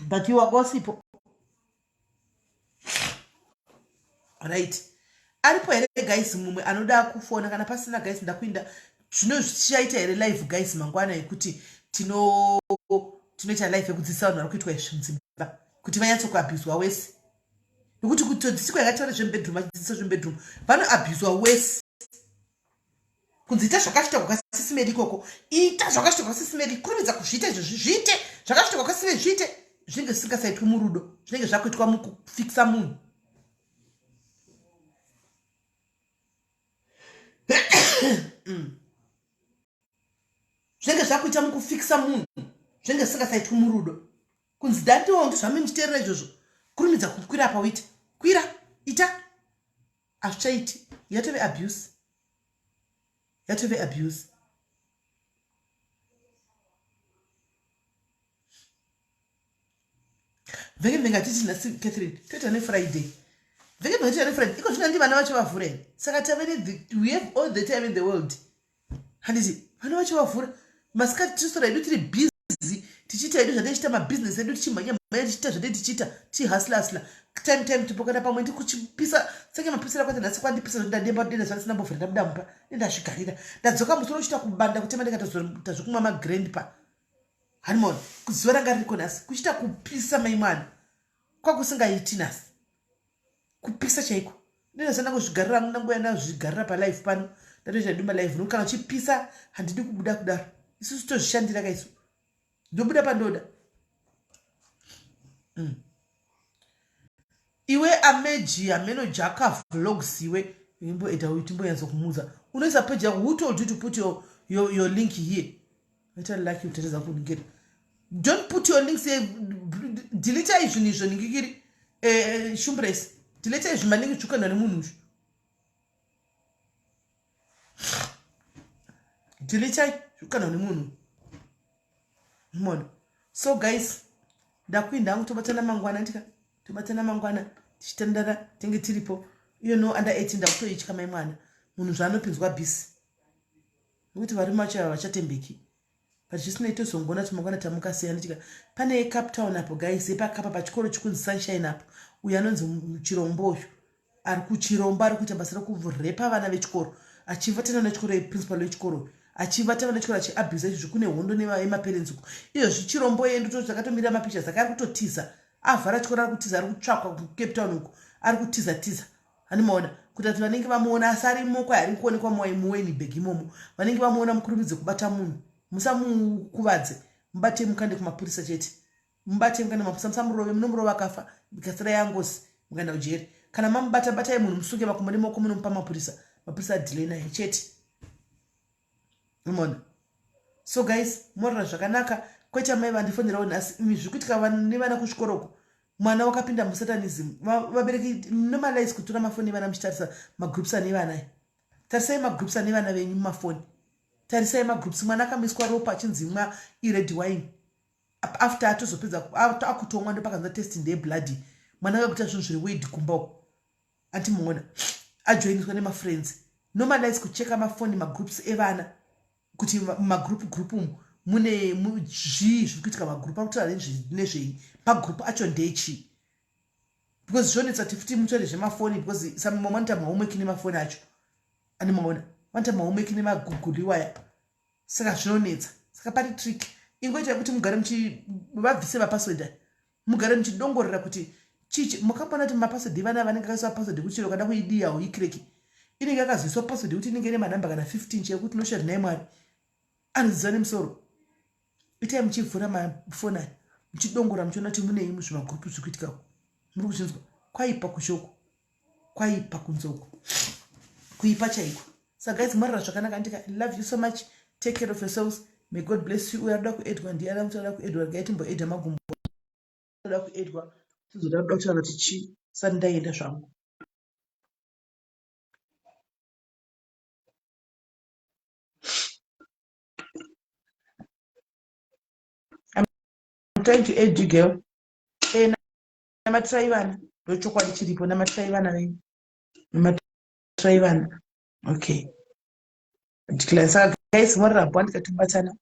But you are gossip. Right. Aripo here guys mumwe anoda kufona kana pasina guys ndakuinda zvino zvichaita here live guys mangwana yekuti tino tinoita live yekudzidzisa vanhu vari kuitwa izvi mudzimba kuti vanyatsokuabhuzwa wese nekuti kutodzidziswa yakataura zvemubedroom vachidzidzisa zvemubedroom vanoabhuzwa wese kunzi ita zvakasvita kwakasisimeri ikoko ita zvakasvita kwakasisimeri kurumidza kuzviita izvozvi zviite zvakasvita kwakasisimeri zviite zvinenge zvisingasaitwi murudo zvinenge zvakuitwa mukufikisa munhu mm. zvinenge zvakuita mukufikisa munhu zvinenge zvisingasaitwi murudo kunzi dandiwo ndizvami muchiteerera izvozvo kurumidza kukwira apa uite kwira ita hazvichaiti yatove abuse yatove abuse vhenge vhenge hatiti nhasi catherine toita nefriday vhenge vhenge toita nefriday iko zvino handi vana vacho vavhura here saka tave ne we have all the time in the world handiti vana vacho vavhura masikati tinosora hedu tiri busy tichiita hedu zvatei tichiita mabhizinesi edu tichimhanya mhanya tichiita zvatei tichiita tichihasla hasla time time tipo kana pamwe ndikuchipisa senge mapisira kwaita nhasi kwandipisa zvoti ndademba denda zuva ndisina mbovhura ndabuda mumba ndendazvigarira ndadzoka musoro uchiita kubanda kutema ndikatozoita zvekumwa magrandpa hanimona zuva ranga ririko nhasi kuchiita kupisa mai mwana kwakusingaiti nhasi kupisa chaiko ndinasana kuzvigarira hangu ndanguya ndazvigarira palife pano Ndatoita dumba live no kana uchipisa handidi kubuda kudaro. Isusu tozvishandira ka isu. Ndobuda pandoda. Iwe ameji hameno jaka vlogs iwe imboeda uyu timboyanza kumuudza. Unoisa page yako who told you to put your link here? Ita lucky utatadza kuningira. Don't put your links here. Delete izvi izvo ningikiri. Eh, shumbresi. Delete izvi malinki tsvukana nemunhu uyu. Delete tsvukana nemunhu. Mona. So guys, ndakuinda hangu tobatana mangwana ndika. Tobatana mangwana tichitandara tenge tiripo. Iyo no under 18 ndakutoitya mai mwana. Munhu zvaanopinzwa busy. Nekuti varume vacho ava vachatembeki. But zvisinei tozongoona kuti mangwana tamuka sei anditika. Pane yeCape Town apo guys, yepakapa pachikoro chikunzi Sunshine apo. Uyu anonzi Chirombo uyu. Ari kuchirombo ari kuita basa rekurepa vana vechikoro. Achivatana nechikoro principal wechikoro. Achivata vana vechikoro achiabuse izvi kune hondo nemaparents uko. Izvozvi Chirombo yeye ndototi takatomirira mapictures ake ari kutotiza. Avhara chikoro ari kutiza ari kutsvakwa kuCape Town uko. Ari kutiza tiza. Animaona kuti ati vanenge vamuona asi arimo kwai ari kuonekwa muWeinberg imomo. Vanenge vamuona mukurumidze kubata munhu. Musamukuvadze. Mubate mukande kumapurisa chete. Mubate mukande kumapurisa musamurove munomurova akafa ikasira yangozi mukaenda kujeri. Kana mamubata batai munhu musunge makumbo nemaoko munomupa mapurisa. Mapurisa adelay naye chete. Unoona? So guys, morara zvakanaka. Kwete amai vandifonerawo nhasi. Imi zviri kuitika nevana kuchikoro uko. Mwana wakapinda musatanism. Vabereki normalize kutora mafoni evana muchitarisa magroups ane vana. Tarisai magroups ane vana venyu mumafoni. Tarisai magroups. Mwana akamiswa ropa achinzi mwa ired wine. After atozopedza akutomwa ndopakanza test ndeye bloody. Mwana akakuita zvinhu zviri weird kumba uko. Anti muona ajoiniswa nemafriends. Normalize kucheka mafoni magroups evana kuti mumagroup group umu mune zvii zviri kuitika magroup akutaura nezvei magroup acho ndechii because zvonetsa kuti futi mutore zvemafoni because some vanoita mahomework nemafoni acho ani maona vanoita mahomework nemagoogle iwaya saka zvinonetsa saka pari trick ingoita yekuti mugare muchivabvise mapassword aya mugare muchidongorera kuti chichi mukamboona kuti mapassword evana vanenge akaiswa password yekuti chero kada kuidiya uikireki inenge yakazoiswa password yekuti inenge ine manhamba kana 15 chekuti unoshaya nhai mwari anoziva nemusoro itai muchivhura mafoni aya muchidongora muchiona kuti munei muzvimagrupu zviri kuitikako muri kuzvinzwa kwaipa kushoko kwaipa kunze uko kuipa chaiko sa guys morara zvakanaka ndika love you so much take care of yourselves may god bless you uyo arikuda kuedwa ndiye arikuti arikuda kuedwa regai timboedha magumbo arikuda kuedwa tizoda kuda kutaura kuti chii sati ndaenda zvangu I'm trying to add you girl. Eh, namatirai vana ndochokwadi chiripo namatirai vana venyu namatirai vana okay declare saka guys morara bho ndikatibatsana.